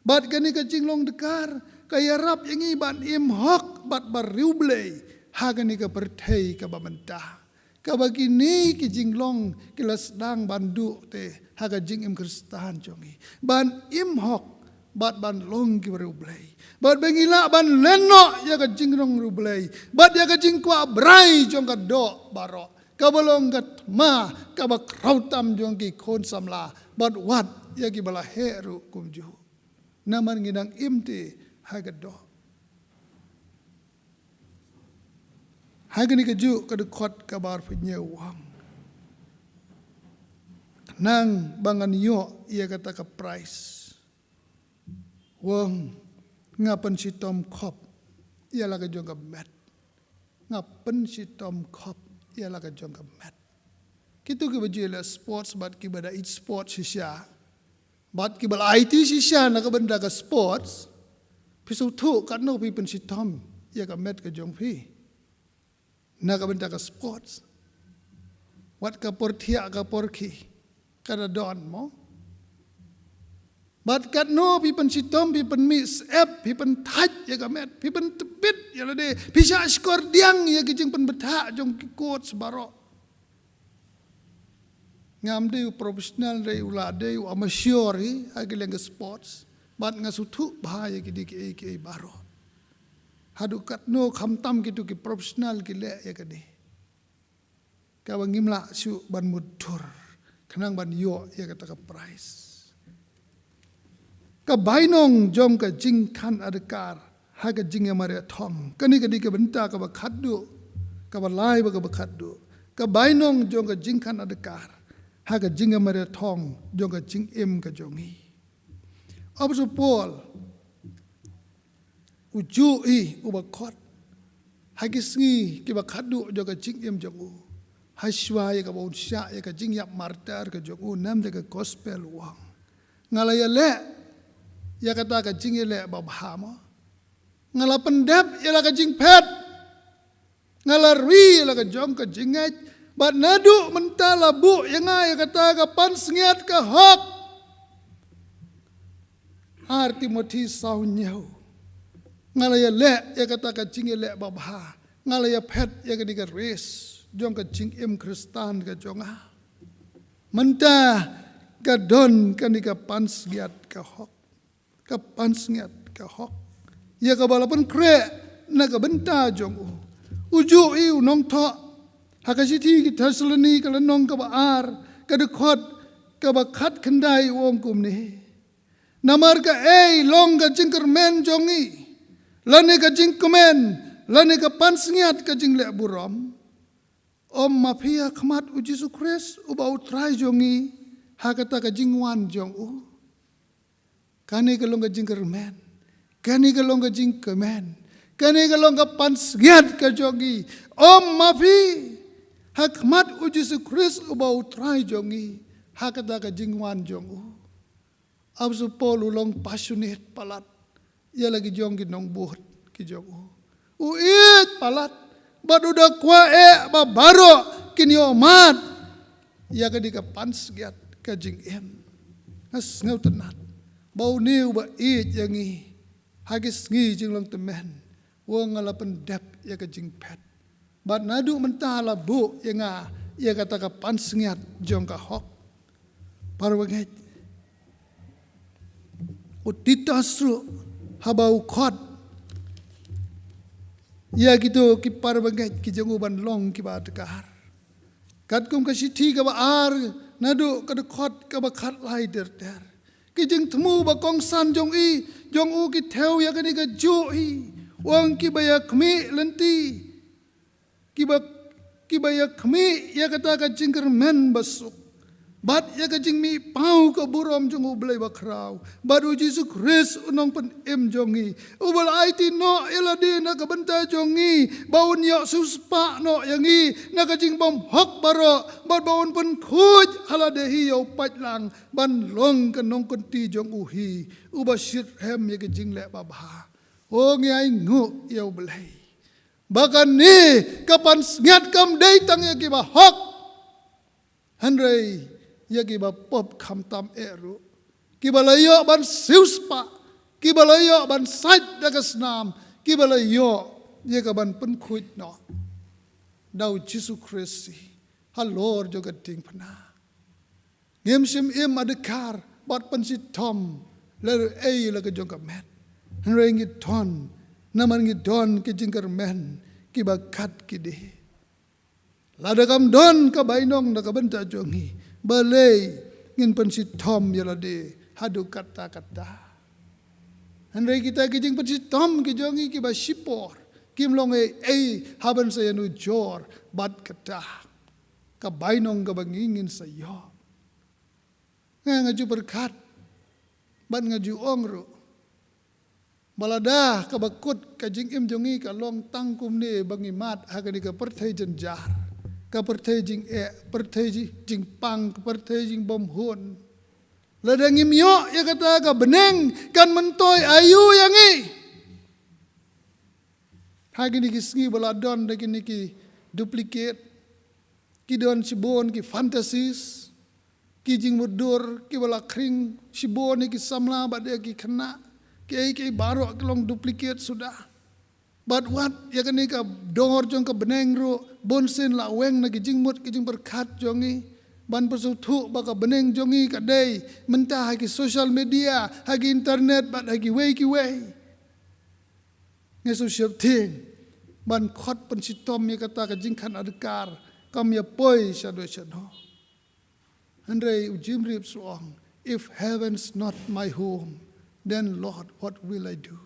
Bad kane ka jinglong dkhar ka ïarap ïa ngi ban im hok bad ban riewblei ha kane ka pyrthei kaba mynta. Kaba kine ki jinglong ki la sdang ban duh te ha ka jingim Khristan jong ngi. Ban im hok bad ban long kiba riewblei. Bad ba ngi lah ban len noh ïa ka jingrong riewblei. Bad ïa ka jingkwah brai jong ka doh baroh. Kaba long ka thma kaba khraw tam jong ki khun samla. Bad wat ïa kiba la heh ruh kumjuh. Namar ngi dang im te ha ka doh. Ha kane kajuh ka dkhot kaba arphew hynñiew u ong, khnang ba ngan ïoh ïa kata ka prize. U ong, nga pynshitom khop ïa la ka jong ka met. Nga pynshitom khop ïa la ka jong ka met. Kito kiba ju ïaleh sports bad kiba da ïeit sports shisha, bad kiba la aiti shisha na ka bynta ka sports, phi sngewthuh katno phi pynshitom ïa ka met ka jong phi na ka bynta ka sports. Wat ka por thiah ka por khie ka da don mo. Bad katno phi pynshitom, phi pynmih syep, phi pynthait ïa ka met, phi pyntbit ïa lade, phi shah shkor diang ïa ki jingpynbthah jong ki coach baroh. Ngam dei u professional, dei u la dei u amateur hi ha ki liang ka sports. Bad nga sngewthuh bha ïa ki dei kiei kiei baroh. Haduh katno khamtam kito ki professional ki leh ïa ka dei. Kaba ngim lah shuh ban mutdur khnang ban ïoh ïa kata ka prize. Ka bainong jong ka jingkhan adkar ha ka jingïamariat thong. Kane ka dei ka bynta kaba khatduh, kaba lai bad kaba khatduh. Ka bainong jong ka jingkhan adkar ha ka jingïamariat thong jong ka jingim ka jong ngi. Apostol Paul u ju i uba khot ha ki sngi kiba khatduh jong ka jingim jong u. Hashwa ïa kaba un shah ïa ka jingïap martyr ka jong u, namar ka gospel u ong, nga la ïaleh ïa kata ka jingïaleh babha mo. Nga la pyndep ïa la ka jingphet. Nga la ri la ka jong ka jingngeit, bad naduh mynta la buh ïa nga ïa kata ka pansngiat ka hok. Ar Timothi saw hynñiew. Nga la ïaleh ïa kata ka jingïaleh babha. Nga la ïaphet ïa kane ka race jong ka jingim Khristan ka jong nga. Mynta ka don kane ka pansngiat ka hok. Ka pansngiat ka hok ïa kaba la pynkhreh na ka bynta jong u. U ju i u nongthoh ha ka shithi ki Thessaloni ka lynnong kaba ar, ka dkhot kaba khatkhyndai, u ong kumne: Namar kaei long ka jingkyrmen jong ngi, lane ka jingkmen, lane ka pansngiat ka jingleh burom? Ym ma phi ha khmat U Jisu Khrist uba U Trai jong ngi, ha kata ka jingwan jong u? Kane ka long ka jingkyrmen. Kane ka long ka jingkmen. Kane ka long ka pansngiat ka jong ngi. Ym ma phi ha khmat U Jisu Khrist uba U Trai jong ngi, ha kata ka jingwan jong u. Apostol Paul u long passionate palat ïa la ki jong ki nongbud ki jong u. U ïeit palat bad u da kwah eh ba baroh kin ïohmad ïa ka dei ka pansngiat ka jingim. Nga sngewtynnat ba une uba ïeit ïa ngi ha ki sngi jinglong tymmen, u ong, nga la pyndep ïa ka jingphet. Bad naduh mynta la buh ïa nga ïa kata ka pansngiat jong ka hok. Para bangeit, u Titus ruh haba u khot ïa kito ki para bangeit ki jong u ban long kiba adkar. Katkum ka shithi kaba ar, naduh ka dkhot kaba khatlai ter ter, ki jingthmu ba kongsan jong i, jong u ki thew ïa kane kajuh hi. U ong, kiba ïakhmih lynti, kiba, kiba ïakhmih ïa kata ka jingkyrmen basuk bad ïa ka jingmihpaw ka burom jong U Blei bakhraw bad U Jisu Khrist U Nongpynim jong ngi, uba la aiti noh ïa lade na ka bynta jong ngi, ba un ïoh siewspah noh ïa ngi na ka jingbymhok baroh, bad ba un pynkhuid ha lade hi ïa u paidlang ban long ka nongkynti jong u hi, uba shitrhem ïa ka jingleh babha. O, ngi ainguh ïa U Blei ba kane ka pansngiat kam dei tang ïa kiba hok, hynrei ïa kiba pop khamtam eh ruh, kiba la ïoh ban siewspah, kiba la ïoh ban sait da ka snam, kiba la ïoh ïa ka ban pynkhuid noh da u Jisu Khrist halor jong ka diengphna. Ngim shym im adkar bad pynshitom lehnohei la ka jong ka met. Hynrei ngi don, namar ngi don ki jingkyrmen kiba kat ki dei. Lada kam don ka bainong na ka bynta jong ngi, balei ngin pynshitom ïa lade haduh katta katta? Hynrei kita ki jingpynshitom ki jong ngi kiba shipor kim long ei ei haba sa ïanujor bad kata ka bainong kaba ngi ngin sa ïoh. Nga, nga ju pyrkhat bad nga ju ong ruh ba lada kaba kut ka jingim jong ngi ka long tang kumne ba ngi mad ha kane ka pyrthei jynjar, ka pyrthei jingeh, pyrthei ji-, jingpang, ka pyrthei jingbymhun. Lada ngim ïoh ïa kata ka bneng, kan myntoi aïu ïa ngi? Ha kine ki sngi ba la don da kine ki duplicate, ki don shibun ki fantasies, ki jingmutdur kiba la khring shibun ïa ki samla bad ïa ki khynnah, kiei kiei baroh ki long duplicate suda. Bad wat ïa kane ka dor jong ka bneng ruh bunsien la weng na ki jingmut ki jingpyrkhat jong ngi, ban pynsngewthuh ba ka bneng jong ngi ka dei mynta ha ki social media, ha ki internet bad ha kiwei kiwei. Ngi shu sheptieng ban khot pynshitom ïa kata ka jingkhang adkar, kam ïa poi shaduh shaduh. Hynrei u Jim Reeves u ong, "If heaven's not my home, then Lord, what will I do?"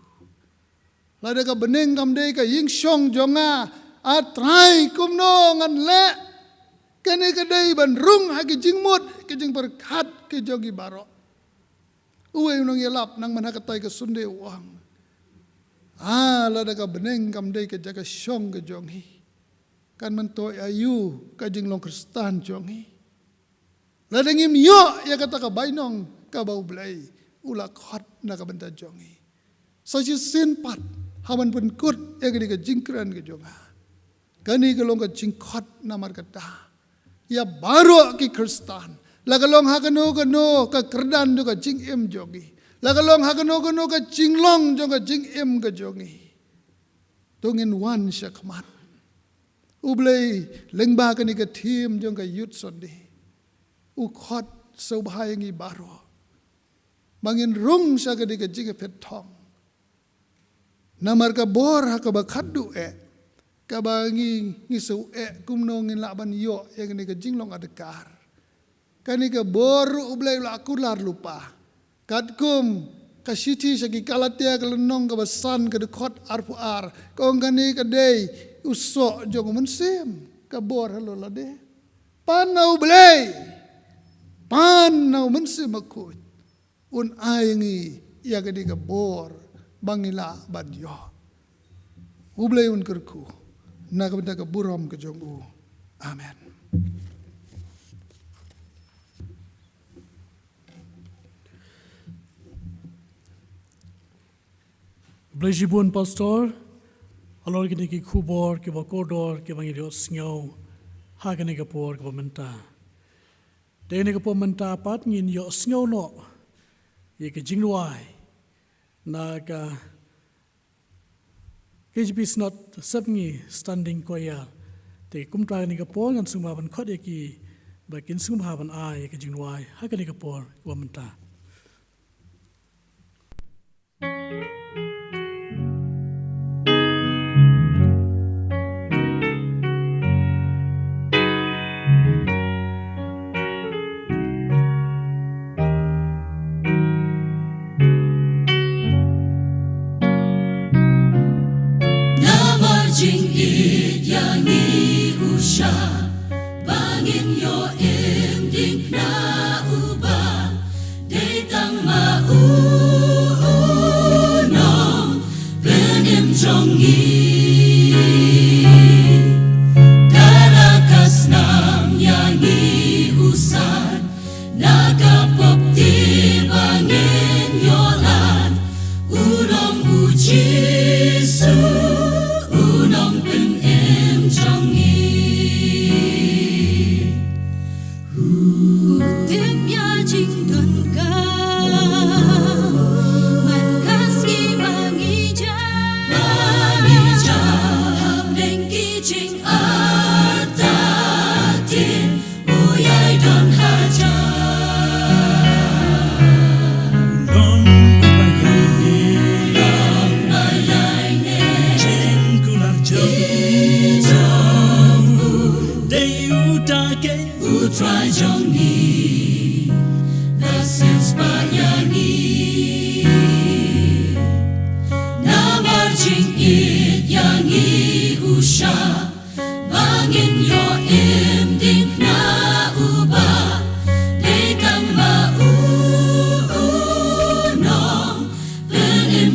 Lada ka bneng kam dei ka ïingshong jong nga, A Trai, kumno ngan leh? Kane ka dei ban rung ha ki jingmut ki jingpyrkhat ki jong ngi baroh. Uwei u nongïalap nang man ha katai ka Sunday u ong, ah, lada ka bneng kam dei ka jaka shong ka jong ngi, kan myntoi aïu ka jinglong Khristan jong ngi? Lada ngim ïoh ïa kata ka bainong kaba U Blei u la khot na ka bynta jong ngi. Sa shisien pat, haba ngan pynkut ïa kane ka jingkren ka jong nga, kane ka long ka jingkhot namar kata ïa baroh ki Khristan, la ka long ha kano kano ka kyrdan jong ka jingim jong ngi, la ka long ha kano kano ka jinglong jong ka jingim ka jong ngi, to ngin wan shakhmat. U Blei lyngba kane ka theme jong ka Youth Sunday u khot sngewbha ïa ngi baroh ba ngin rung sha kane ka jingpynthong. Namar ka bor ha kaba khadduh eh, kaba ngi, ngi shu eh kumno ngin lah ban ïoh ïa kane ka jinglong adkar. Kane ka bor ruh U Blei u la kular lypa. Katkum ka shithi sha ki Galatia ka lynnong kaba san ka dkhot arphew ar, ka ong kane ka dei u soh jong u Mynsiem, ka bor halor lade. Pan na U Blei, pan na u Mynsiem Bakhuid, un ai ngi ïa kane ka bor ba ngi lah ban ïoh. U Blei un kyrkhu na ka bynta ka burom ka jong u. Amen. Blei shibun Pastor, halor kine ki khubor kiba kordor kiba ngi ïohsngew ha kane ka por kaba mynta. Te kane ka por mynta pat ngin ïohsngew noh ïa ka jingduwai na ka K J P Synod Sepngi Standing Choir. Te kumta kane ka por ngan sngewbha ban khot ïa ki ba kin sngewbha ban ai ïa ka jingduwai ha kane ka por kaba mynta. Namar jingïeit ïa ngi u shah, ba ngin ïoh im diengphna uba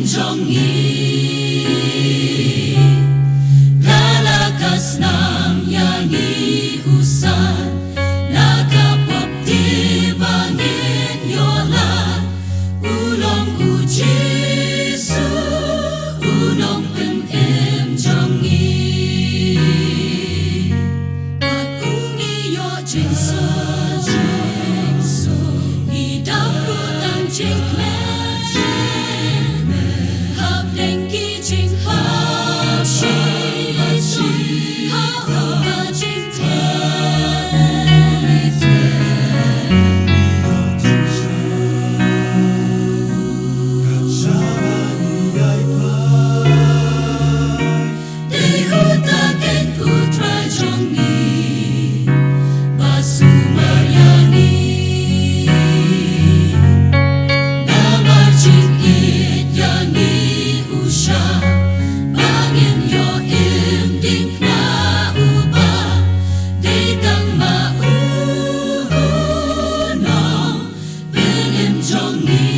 jong ngi. Da la ka snam ïa ngi u San, na ka pop te ba ngin ïoh lad, u long u Jisu, u nongpynim jong ngi. Bad u ngi ïoh jingsuk, jingsuk, ngi dap ruh tang jingkmen, jingkmen. Hapdeng ki jingpang, jingpang, ha u ka jingpang. Dei uta ken u Trai jong ngi, ba sumar ïa ngi. Namar jingïeit ïa ngi u shah, ba ngin ïoh im diengphna uba dei tang ma u, u nong pynim jong ngi.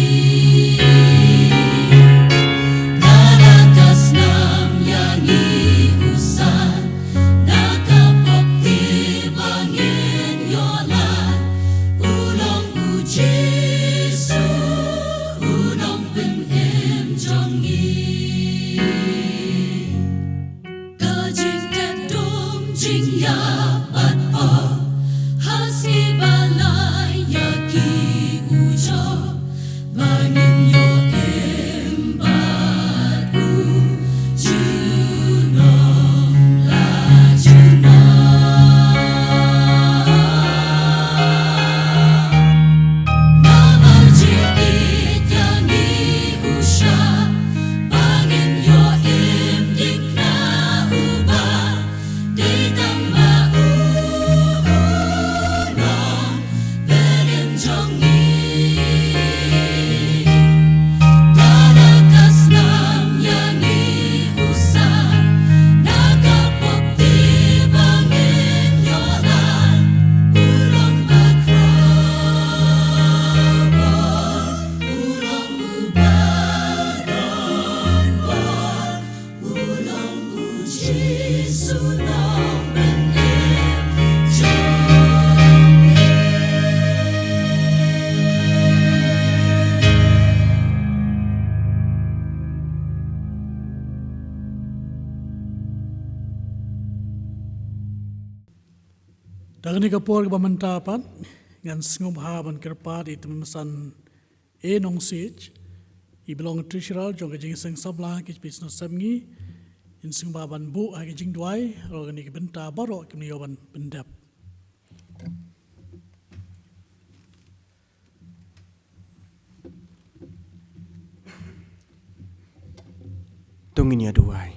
Da la ka snam ïa ngi u San, na ka pop te ba ngin ïoh lad, u long u Jisu, u nongpynim jong ngi. Ka jingtep dum jingïap bad pop, ha sngi ba la ïa ki u Job, ba ngin ïoh im bad u junom la junom. Namar jingïeit ïa ngi u shah, ba ngin ïoh im diengphna uba dei tang ma u, u nongpynim jong ngi. Da la ka snam ïa ngi u San, na ka pop te ba ngin ïoh lad, u long ba khraw bor, u long uba don bor, u long u Jisu nongpynim jong ngi. Da kane ka por kaba mynta pat, ngan sngewbha ban kyrpad ïa i Tymmen Basan A. Nongsiej, i ba long treasurer jong ka Jingïaseng Samla ka J P Synod Sepngi, in sngewbha ban buh ha ka jingduwai, ruh kane ka bynta baroh kim ïoh ban pyndep. To ngin ïa duwai.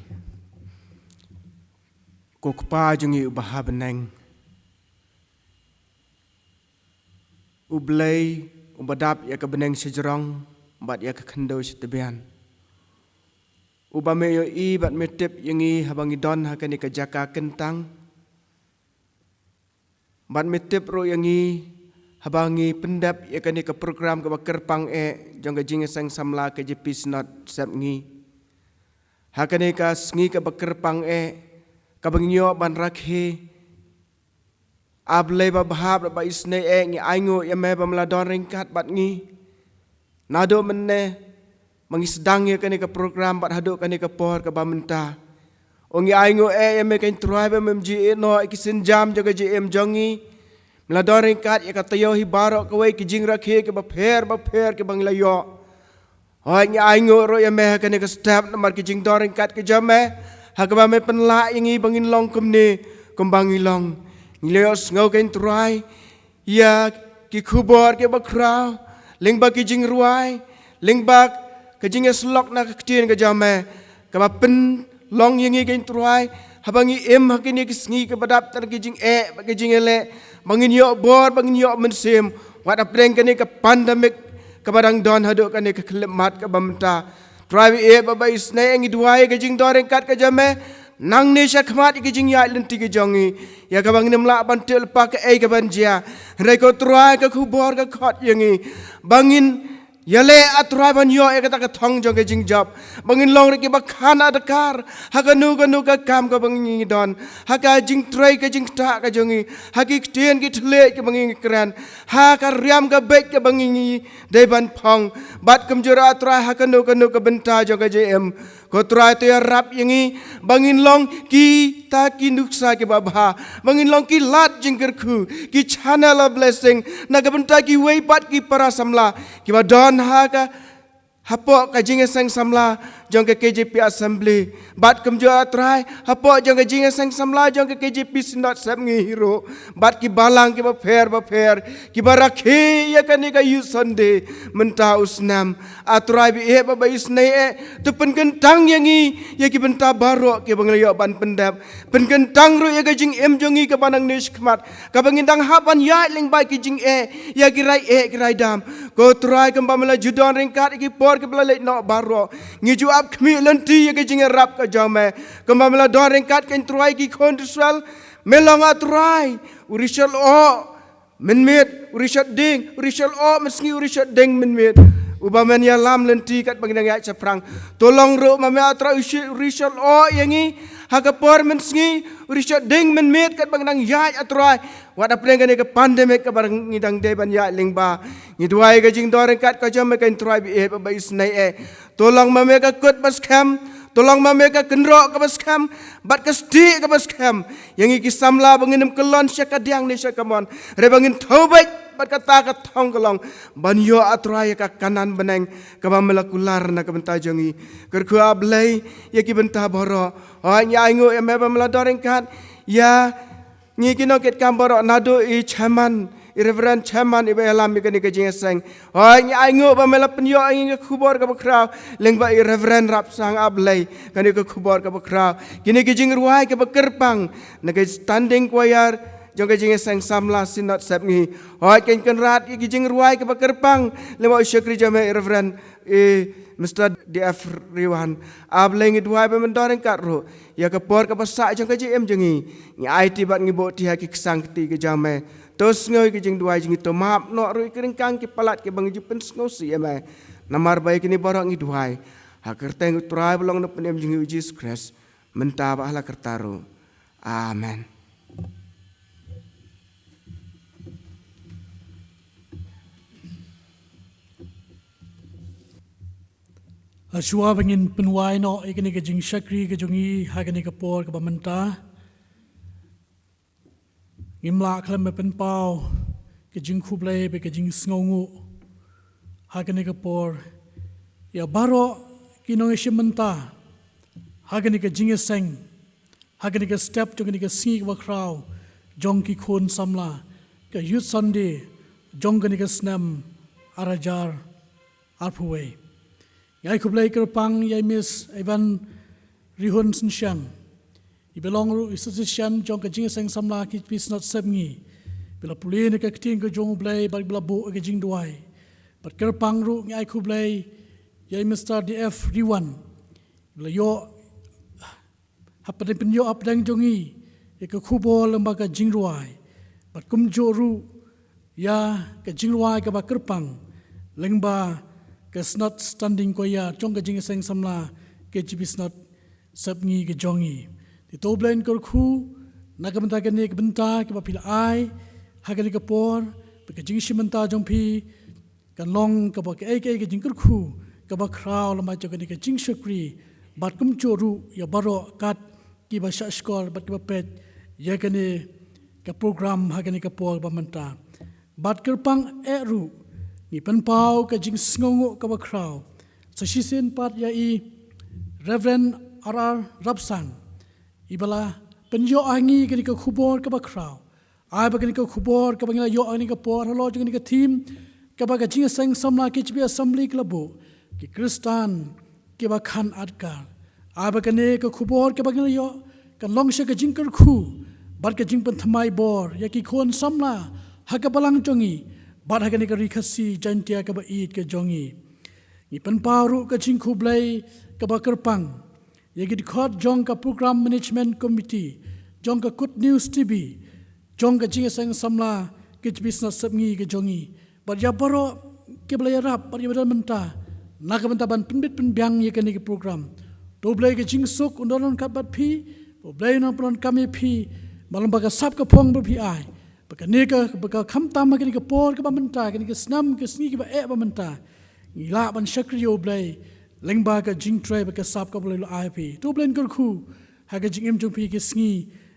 Ko Kpa jong ngi uba ha bneng, U Blei uba dap ïa ka bneng shajrong bad ïa ka khyndew shatbian, uba me ïohi bad me tip ïa ngi haba ngi don ha kane ka jaka kyntang, bad me tip ruh ïa ngi haba ngi pyndep ïa kane ka program kaba kyrpang eh jong ka Jingïaseng Samla ka J P Synod Sepngi. Ha kane ka sngi kaba kyrpang eh, kaba ngi ïoh ban rakhe, A Blei babha bad ba isynei eh, ngi ainguh ïa me ba me la don ryngkat bad ngi. Naduh mynne ba ngi sdang ïa kane ka program bad haduh kane ka por kaba mynta, O ngi ainguh eh ïa me ko Trai ba mem ju ïehnoh ïa ki sienjam jong ka jingim jong ngi. Me la don ryngkat ïa ka taïew hi baroh kawei ki jingrakhe kiba pher bapher kiba ngi la ïoh. Hooid, ngi ainguh ruh ïa me ha kane ka step namar ki jingdon ryngkat ki jong me, ha kaba me pynlah ïa ngi ba ngin long kumne kumba ngi long. Ngi la ïohsngew ko Trai ïa ki khubor kiba khraw lyngba ki jingrwai, lyngba ka jingïasyllok na ka ktien ka jong me, kaba pynlong ïa ngi ko Trai, haba ngi im ha kine ki sngi kiba dap tang ki jingeh bad ki jingïaleh, ba ngin ïoh bor, ba ngin ïoh mynsiem, wat hapdeng kane ka pandemic kaba dang don haduh kane ka khyllipmat kaba mynta. Trai ba ïeit bad ba isynei, ngi duwai ïa ka jingdon ryngkat ka jong me nangne shakhmat ïa ka jingïaid lynti ka jong ngi, ïa kaba ngin ym lah ban tip lypa kaei kaban jia. Hynrei ko Trai, ka khubor ka khot ïa ngi ba ngin Ïaleh A Trai ban ïoh ïa kata ka thong jong ka jingjop, ba ngin long ruh kiba khan adkar ha kano kano ka kam kaba ngi don, ha ka jingtrei ka jingktah ka jong ngi, ha ki ktien ki thylliej kaba ngi kren, ha ka riam ka beit kaba ngi dei ban phong, bad kumjuh A Trai ha kano kano ka bynta jong ka jingim. Ko Trai, to ïarap ïa ngi ba ngin long kita ki nuksa kiba bha, ba ngin long ki lad jingkyrkhu, ki channel of blessing na ka bynta kiwei pat ki para samla kiba don ha ka, hapoh ka jingïaseng samla jong ka K J P Assembly, bad kumjuh A Trai hapoh jong ka jingïaseng samla jong ka K J P Synod Sepngi hi ruh, bad ki balang kiba pher bapher kiba rakhe ïa kane ka Youth Sunday mynta u snem. A Trai ba ïeit bad ba isynei eh, to pynkyntang ïa ngi ïa ki bynta baroh kiba ngi la ïoh ban pyndep. Pynkyntang ruh ïa ka jingim jong ngi kaba nangne shakhmat, kaba ngin dang hap ban ïaid lyngba ki jingeh, ïa ki rai eh ki rai dam. Ko Trai, kumba me la ju don ryngkat ïa ki por kiba la leit noh baroh, ngi ju ap khmih lynti ïa ka jingïarap ka jong me. Kumba me la don ryngkat, ko Trai, ïa ki khun Israel, me long A Trai u riewshah lyoh mynmiet, u riewshah dieng, u riewshah lyoh mynsngi, u riewshah dieng mynmiet, uba men ïalam lynti katba ngi dang ïaid shaphrang. To long ruh ma me A Trai u shi-, u riewshah lyoh ïa ngi ha ka por mynsngi, u riewshah dieng mynmiet katba ngi dang ïaid, A Trai, wat hapdeng kane ka pandemic kaba ngi dang dei ban ïaid lyngba. Ngi duwai ka jingdon ryngkat ka jong me, ko Trai ba ïeit bad ba isynei eh. To long ma me ka kut ba skhem, to long ma me ka kynroh kaba skhem, bad ka stieh kaba skhem ïa ngi ki samla, ba ngin ym kyllon sha kadiang ne sha kamon, hynrei ba ngin thew beit bad kata ka thong ka long ban ïoh, A Trai, ïa ka Kanaan bneng kaba me la kular na ka bynta jong ngi. Kyrkhu, A Blei, ïa ki bynta baroh. Hooid, ngi ainguh ïa me ba me la don ryngkat ïa ngi ki nongkitkam baroh, naduh i chairman, i Reverend Chairman, iba ïalam ïa kane ka jingïaseng. Hooid, ngi ainguh ba me la pynïoh ïa ngi ka khubor kaba khraw lyngba i Reverend Rapsang, A Blei, kane ka khubor kaba khraw. Kine ki jingrwai kiba kyrpang na ka Standing Choir jong ka jingïaseng samla Synod Sepngi. Hooid, ko Kynrad, ïa ki jingrwai kiba kyrpang lyngba u shakri jong me, i Reverend, i Mister D F Riwan. A Blei, ngi duwai ba men don ryngkat ruh ïa ka por kaba sah jong ka jingim jong ngi. Ngi aiti bad ngi buhti ha ki ksang kti ka jong me. To sngew ïa ki jingduwai jong ngi, to map noh ruh ïa ki ryngkang ki palat kiba ngi ju pynsngewsih ïa me. Namar ba ïa kine baroh ngi duwai ha ka kyrteng u Trai ba long u Nongpynim jong ngi, u Jisu Khrist, mynta bad hala karta ruh. Amen. Hashwa ba ngin pynwai noh ïa kane ka jingshakri ka jong ngi ha kane ka por kaba mynta, ngim lah khlem ban pynpaw ka jingkhublei bad ka jingsngewnguh ha kane ka por ïa baroh ki nongïashim bynta ha kane ka jingïaseng, ha kane ka step jong kane ka sngi kaba khraw jong ki khun samla, ka Youth Sunday jong kane ka snem ar hajar arphew wei. Ngi ai khublei kyrpang ïa i Miss Evan Rihun Synshang, iba long ruh i Association jong ka jingïaseng samla K J P Synod Sepngi, iba la pule na ka ktien ka jong U Blei bad iba la buh ïa ka jingduwai. Bad kyrpang ruh ngi ai khublei ïa i Mister D F Riwan, iba la ïoh hapdeng, pynïoh hapdeng jong ngi ïa ka khubor lyngba ka jingrwai, bad kumjuh ruh ïa ka jingrwai kaba kyrpang lyngba ka Synod Standing Choir jong ka jingïaseng samla K J P Synod Sepngi ka jong ngi. Te to U Blei un kyrkhu na ka bynta kane ka bynta kaba phi la ai ha kane ka por, bad ka jingshim bynta jong phi kan long kaba kaei kaei ka jingkyrkhu kaba khraw lyngba jong kane ka jingshakri, bad kumjuh ruh ïa baroh kat kiba shahshkor bad kiba peit ïa kane ka program ha kane ka por ba mynta. Bad kyrpang eh ruh ngi pynpaw ka jingsngewnguh kaba khraw sa shisien pat ïa i Reverend R R Rapsang, iba la pynïoh ha ngi kane ka khubor kaba khraw. Ai ba kane ka khubor kaba ngi la ïoh ha kane ka por halor jong kane ka theme kaba ka jingïaseng samla K J P Assembly ka la buh, ki Khristan kiba khan adkar. Ai ba kane ka khubor kaba ngi la ïoh kan long sha ka jingkyrkhu bad ka jingpynthymmai bor ïa ki khun samla ha ka balang jong ngi bad ha kane ka Ri Khasi Jaintia kaba ïeit ka jong ngi. Ngi pynpaw ruh ka jingkhublei kaba kyrpang ïa ki dkhot jong ka Program Management Committee jong ka Good News T V, jong ka jingïaseng samla K J P Synod Sepngi ka jong ngi, bad ïa baroh kiba la ïarap bad kiba don mynta na ka bynta ban pynbit pynbiang ïa kane ka program. To Blei ka jingsuk un don ryngkat bad phi. To Blei un pyndonkam ïa phi. Ba lyngba ka sap ka phong ba phi ai, ba kane ka, ba ka khamtam ha kane ka por kaba mynta, kane ka snem, ka sngi kaba eh ba mynta, ngi lah ban shakri ïa U Blei lyngba ka jingtrei bad ka sap kaba U Blei u la ai ïa phi. To Blei un kyrkhu ha ka jingim jong phi ki sngi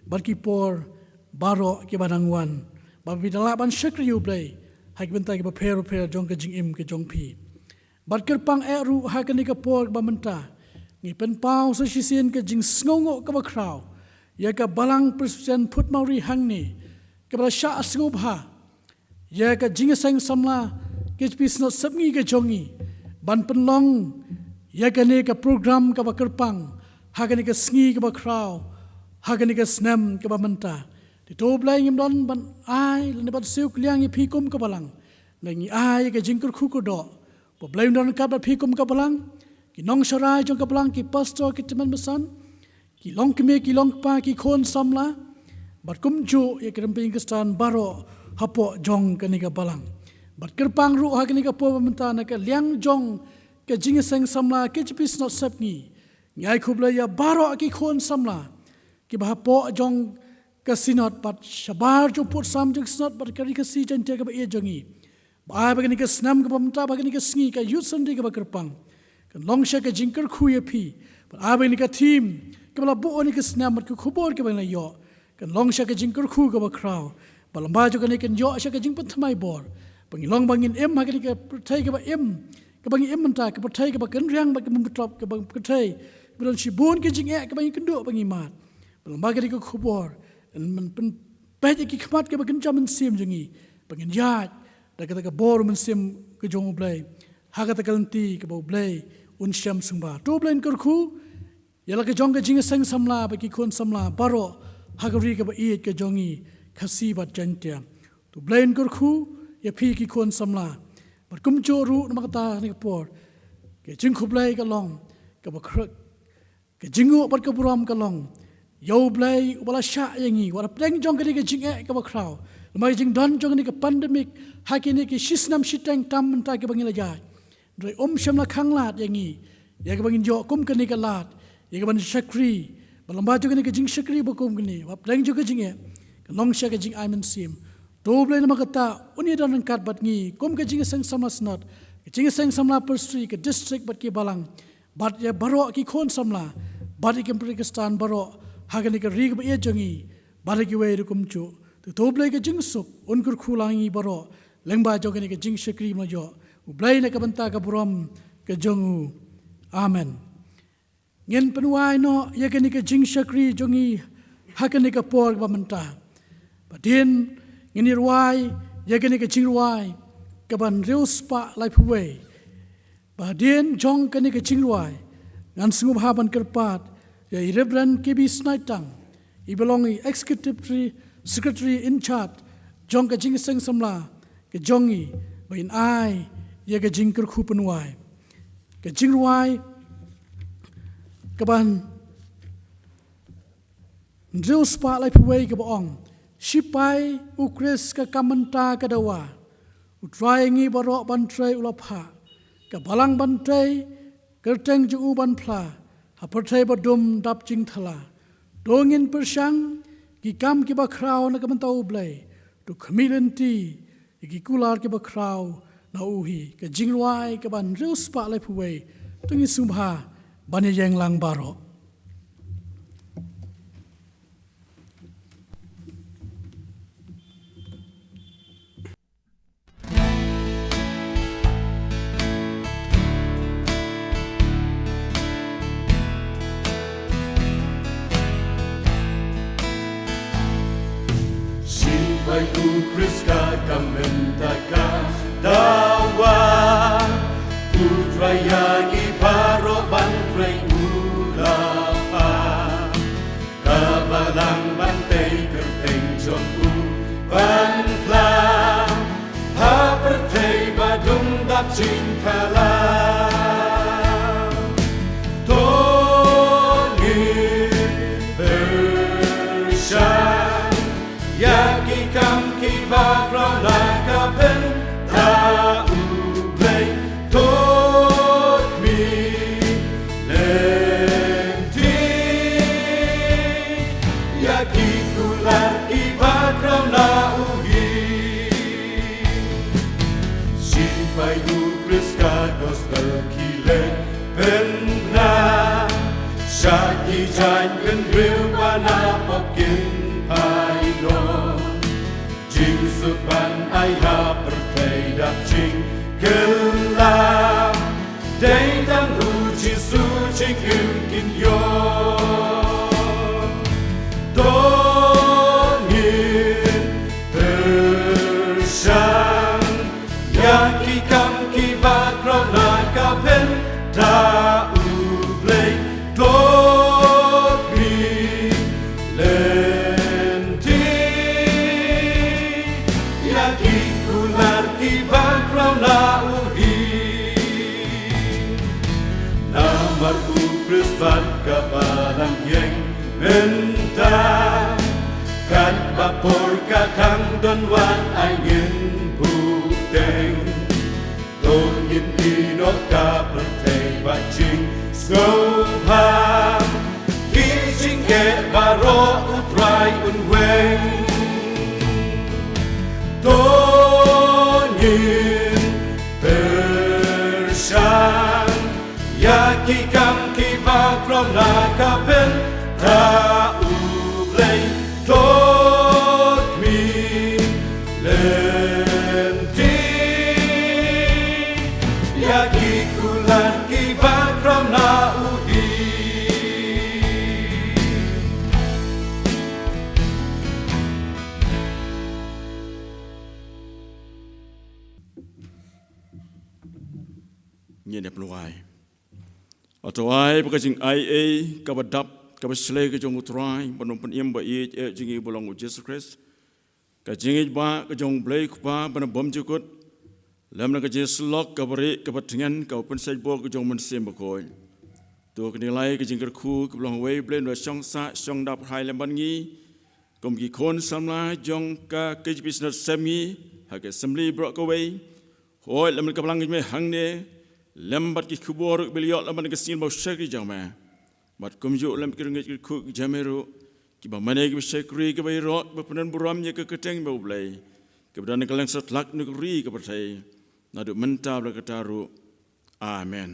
bad ki por baroh kiba nang wan, ba phi da lah ban shakri ïa U Blei ha ki bynta kiba pher pher jong ka jingim ka jong phi. Bad kyrpang eh ruh ha kane ka por kaba mynta, ngi pynpaw sa shisien ka jingsngewnguh kaba khraw ïa ka Balang Presbyterian Phutmawri hangne, kaba la shah sngewbha ïa ka Jingïaseng Samla K J P Synod Sepngi ka jong ngi ban pynlong ïa kane ka program kaba kyrpang ha kane ka sngi kaba khraw, ha kane ka snem kaba mynta. Te to Blei, ngim don ban ai lane ban siew kylliang ïa phi kum ka Balang, ngi ai ïa ka jingkyrkhu kyrdoh ba U Blei un don ryngkat bad phi kum ka Balang, ki nongsharai jong ka Balang, ki pastor, ki tymmen basan, ki longkmie ki longkpa, ki khun samla, bad kumjuh ïa ki rympei Khristan baroh hapoh jong kane ka Balang. Bad kyrpang ruh ha kane ka por ba mynta na ka liang jong ka Jingïaseng Samla K J P Synod Sepngi, ngi ai khublei ïa baroh ki khun samla kiba hapoh jong ka Synod bad shabar jong pud sam jong Synod bad ka Ri Khasi Jaiñtia kaba ïeit jong ngi. Ba ai ba kane ka snem kaba mynta, ba kane ka sngi, ka Youth Sunday kaba kyrpang, kan long sha ka jingkyrkhu ïa phi. Ba ai ba kane ka theme kaba la buh ha kane ka snem bad ka khubor kaba ngi la ïoh, kan long sha ka jingkyrkhu kaba khraw. Ba lyngba jong kane kan ïoh sha ka jingpynthymmai bor, ba ngin long, ba ngin im ha kane ka pyrthei kaba im, kaba ngi im mynta, ka pyrthei kaba kynriang bad kaba bymtlop, kaba pyrthei ba don shibun ka jingeh kaba ngi kynduh, ba ngi mad. Ba lyngba kane ka khubor, kan pynpeit ïa ki khmat kiba kynja mynsiem jong ngi, ba ngin ïaid da kata ka bor mynsiem ka jong U Blei ha kata ka lynti kaba U Blei un shem sngewbha. To Blei un kyrkhu ïa la ka jong ka Jingïaseng Samla bad ki khun samla baroh ha ka ri kaba ïeit ka jong ngi, Khasi bad Jaiñtia. To Blei un kyrkhu ïa phi ki khun samla. Bad kumjuh ruh namar kata ha kane ka por, ka jingkhublei ka long kaba khra-, ka jingnguh bad ka burom ka long ïa U Blei uba la shah ïa ngi wat hapdeng jong kane ka jingeh kaba khraw, namar ka jingdon jong kane ka pandemic ha kine ki shisnem shiteng tam mynta kiba ngi la ïaid. Hynrei um shym la khang lad ïa ngi ïa kaba ngin ïoh kum kane ka lad ïa kaban shakri. Ba lyngba jong kane ka jingshakri ba kum kane, wat hapdeng jong ka jingeh, kan long sha ka jingai mynsiem. To Blei namar kata un ïadon ryngkat bad ngi kum ka Jingïaseng Samla Synod, ka Jingïaseng Samla Presbytery, ka district bad ki balang, bad ïa baroh ki khun samla, bad ïa ki rympei Khristan baroh ha kane ka ri kaba ïeit jong ngi, bad ïa kiwei ruh kumjuh. Te to Blei ka jingsuk un kyrkhu lang ïa ngi baroh lyngba jong kane ka jingshakri ba ngi la ïoh. U Blei na ka bynta ka burom ka jong u. Amen. Ngin pynwai noh ïa kane ka jingshakri jong ngi ha kane ka por kaba mynta. Ba hadien ngin ïa rwai ïa kane ka jingrwai kaba hynriew spah laiphew wei, ba hadien jong kane ka jingrwai ngan sngewbha ban kyrpad ïa i Reverend K B Snaitang, iba long i Executive Secretary in charge jong ka Jingïaseng Samla ka jong ngi, ba in ai ïa ka jingkyrkhu pynwai. Ka jingrwai kaba hynriew spah laiphew wei kaba ong, Shipai U Khrist ka kam mynta ka dawa, U Trai ngi baroh ban trei u la phah, ka balang ban trei, kyrteng jong u ban phla, ha pyrthei ba dum dap jingthala. To ngin pyrshang ki kam kiba khraw na ka bynta U Blei, to khmih lynti ïa ki kular kiba khraw na u hi. Ka jingrwai kaba hynriew spah laiphew wei, to ngin sngewbha ban ïeng lang baroh. Shipai U Khrist ka kam mynta ka dawa, U Trai ïa ngi baroh ban trei u la phah. Ka balang ban tei, kyrteng jong u ban phla, ha pyrthei ba dum dap jingthala. To ngin pyrshang ïa ki kam kiba khraw na ka bynta Shah ki jait bynriew ba na pop kin phai noh. Jingsuk ban ai ha pyrthei da jingkylla. Dei tang u Jisu jingim kin ïoh. To ngin pyrshang ïa ki kam kiba khraw na ka bynta U Blei. To khmih lynti ïa ki kular kiba khraw na u hi. Namar u Khrist pat ka balang ïeng mynta, katba por ka dang don, wat ai ngin buhteng. To ngin ïehnoh ka pyrthei bad jingsngewbha, ki jingeh baroh U Trai un weng. To ngin pyrshang ïa ki kam kiba khraw na ka bynta U Blei. To khmih lynti ïa ki kular kiba khraw na u hi. Ngin ïa pynduwai. Hato ai ba ka jingai ei kaba dap, kaba shlei ka jong U Trai, ban ym pynim ba ïeit eh jong ngi ba long U Jisu Khrist, ka jingïeit ba ka jong U Blei Kpa ba na bymjukut, lem na ka jingïasyllok kaba rieh kaba tngen kaba pynshaitbor ka jong U Mynsiem Bakhuid. To kane lai ka jingkyrkhu kaba long uwei U Blei un da shong sah shong da pyrthei lem bad ngi, kum ki khun samla jong ka K J B Synod sem ngi ha ka Assembly baroh kawei. Hooid, lem bad ka balang jong me hangne, lem bad ki khubor kiba la ïoh lem bad ka sngi ba u shakri jong me. Bad kumjuh lem ki rangeit ki khuid ki jong me ruh, kiba mane kiba shakri kiba ïaroh kiba pyndon burom ïa ka kyrteng ba U Blei, kiba don ha ka lyngsathlak na ka ri ka pyrthei, naduh mynta bad la kata ruh. Amen.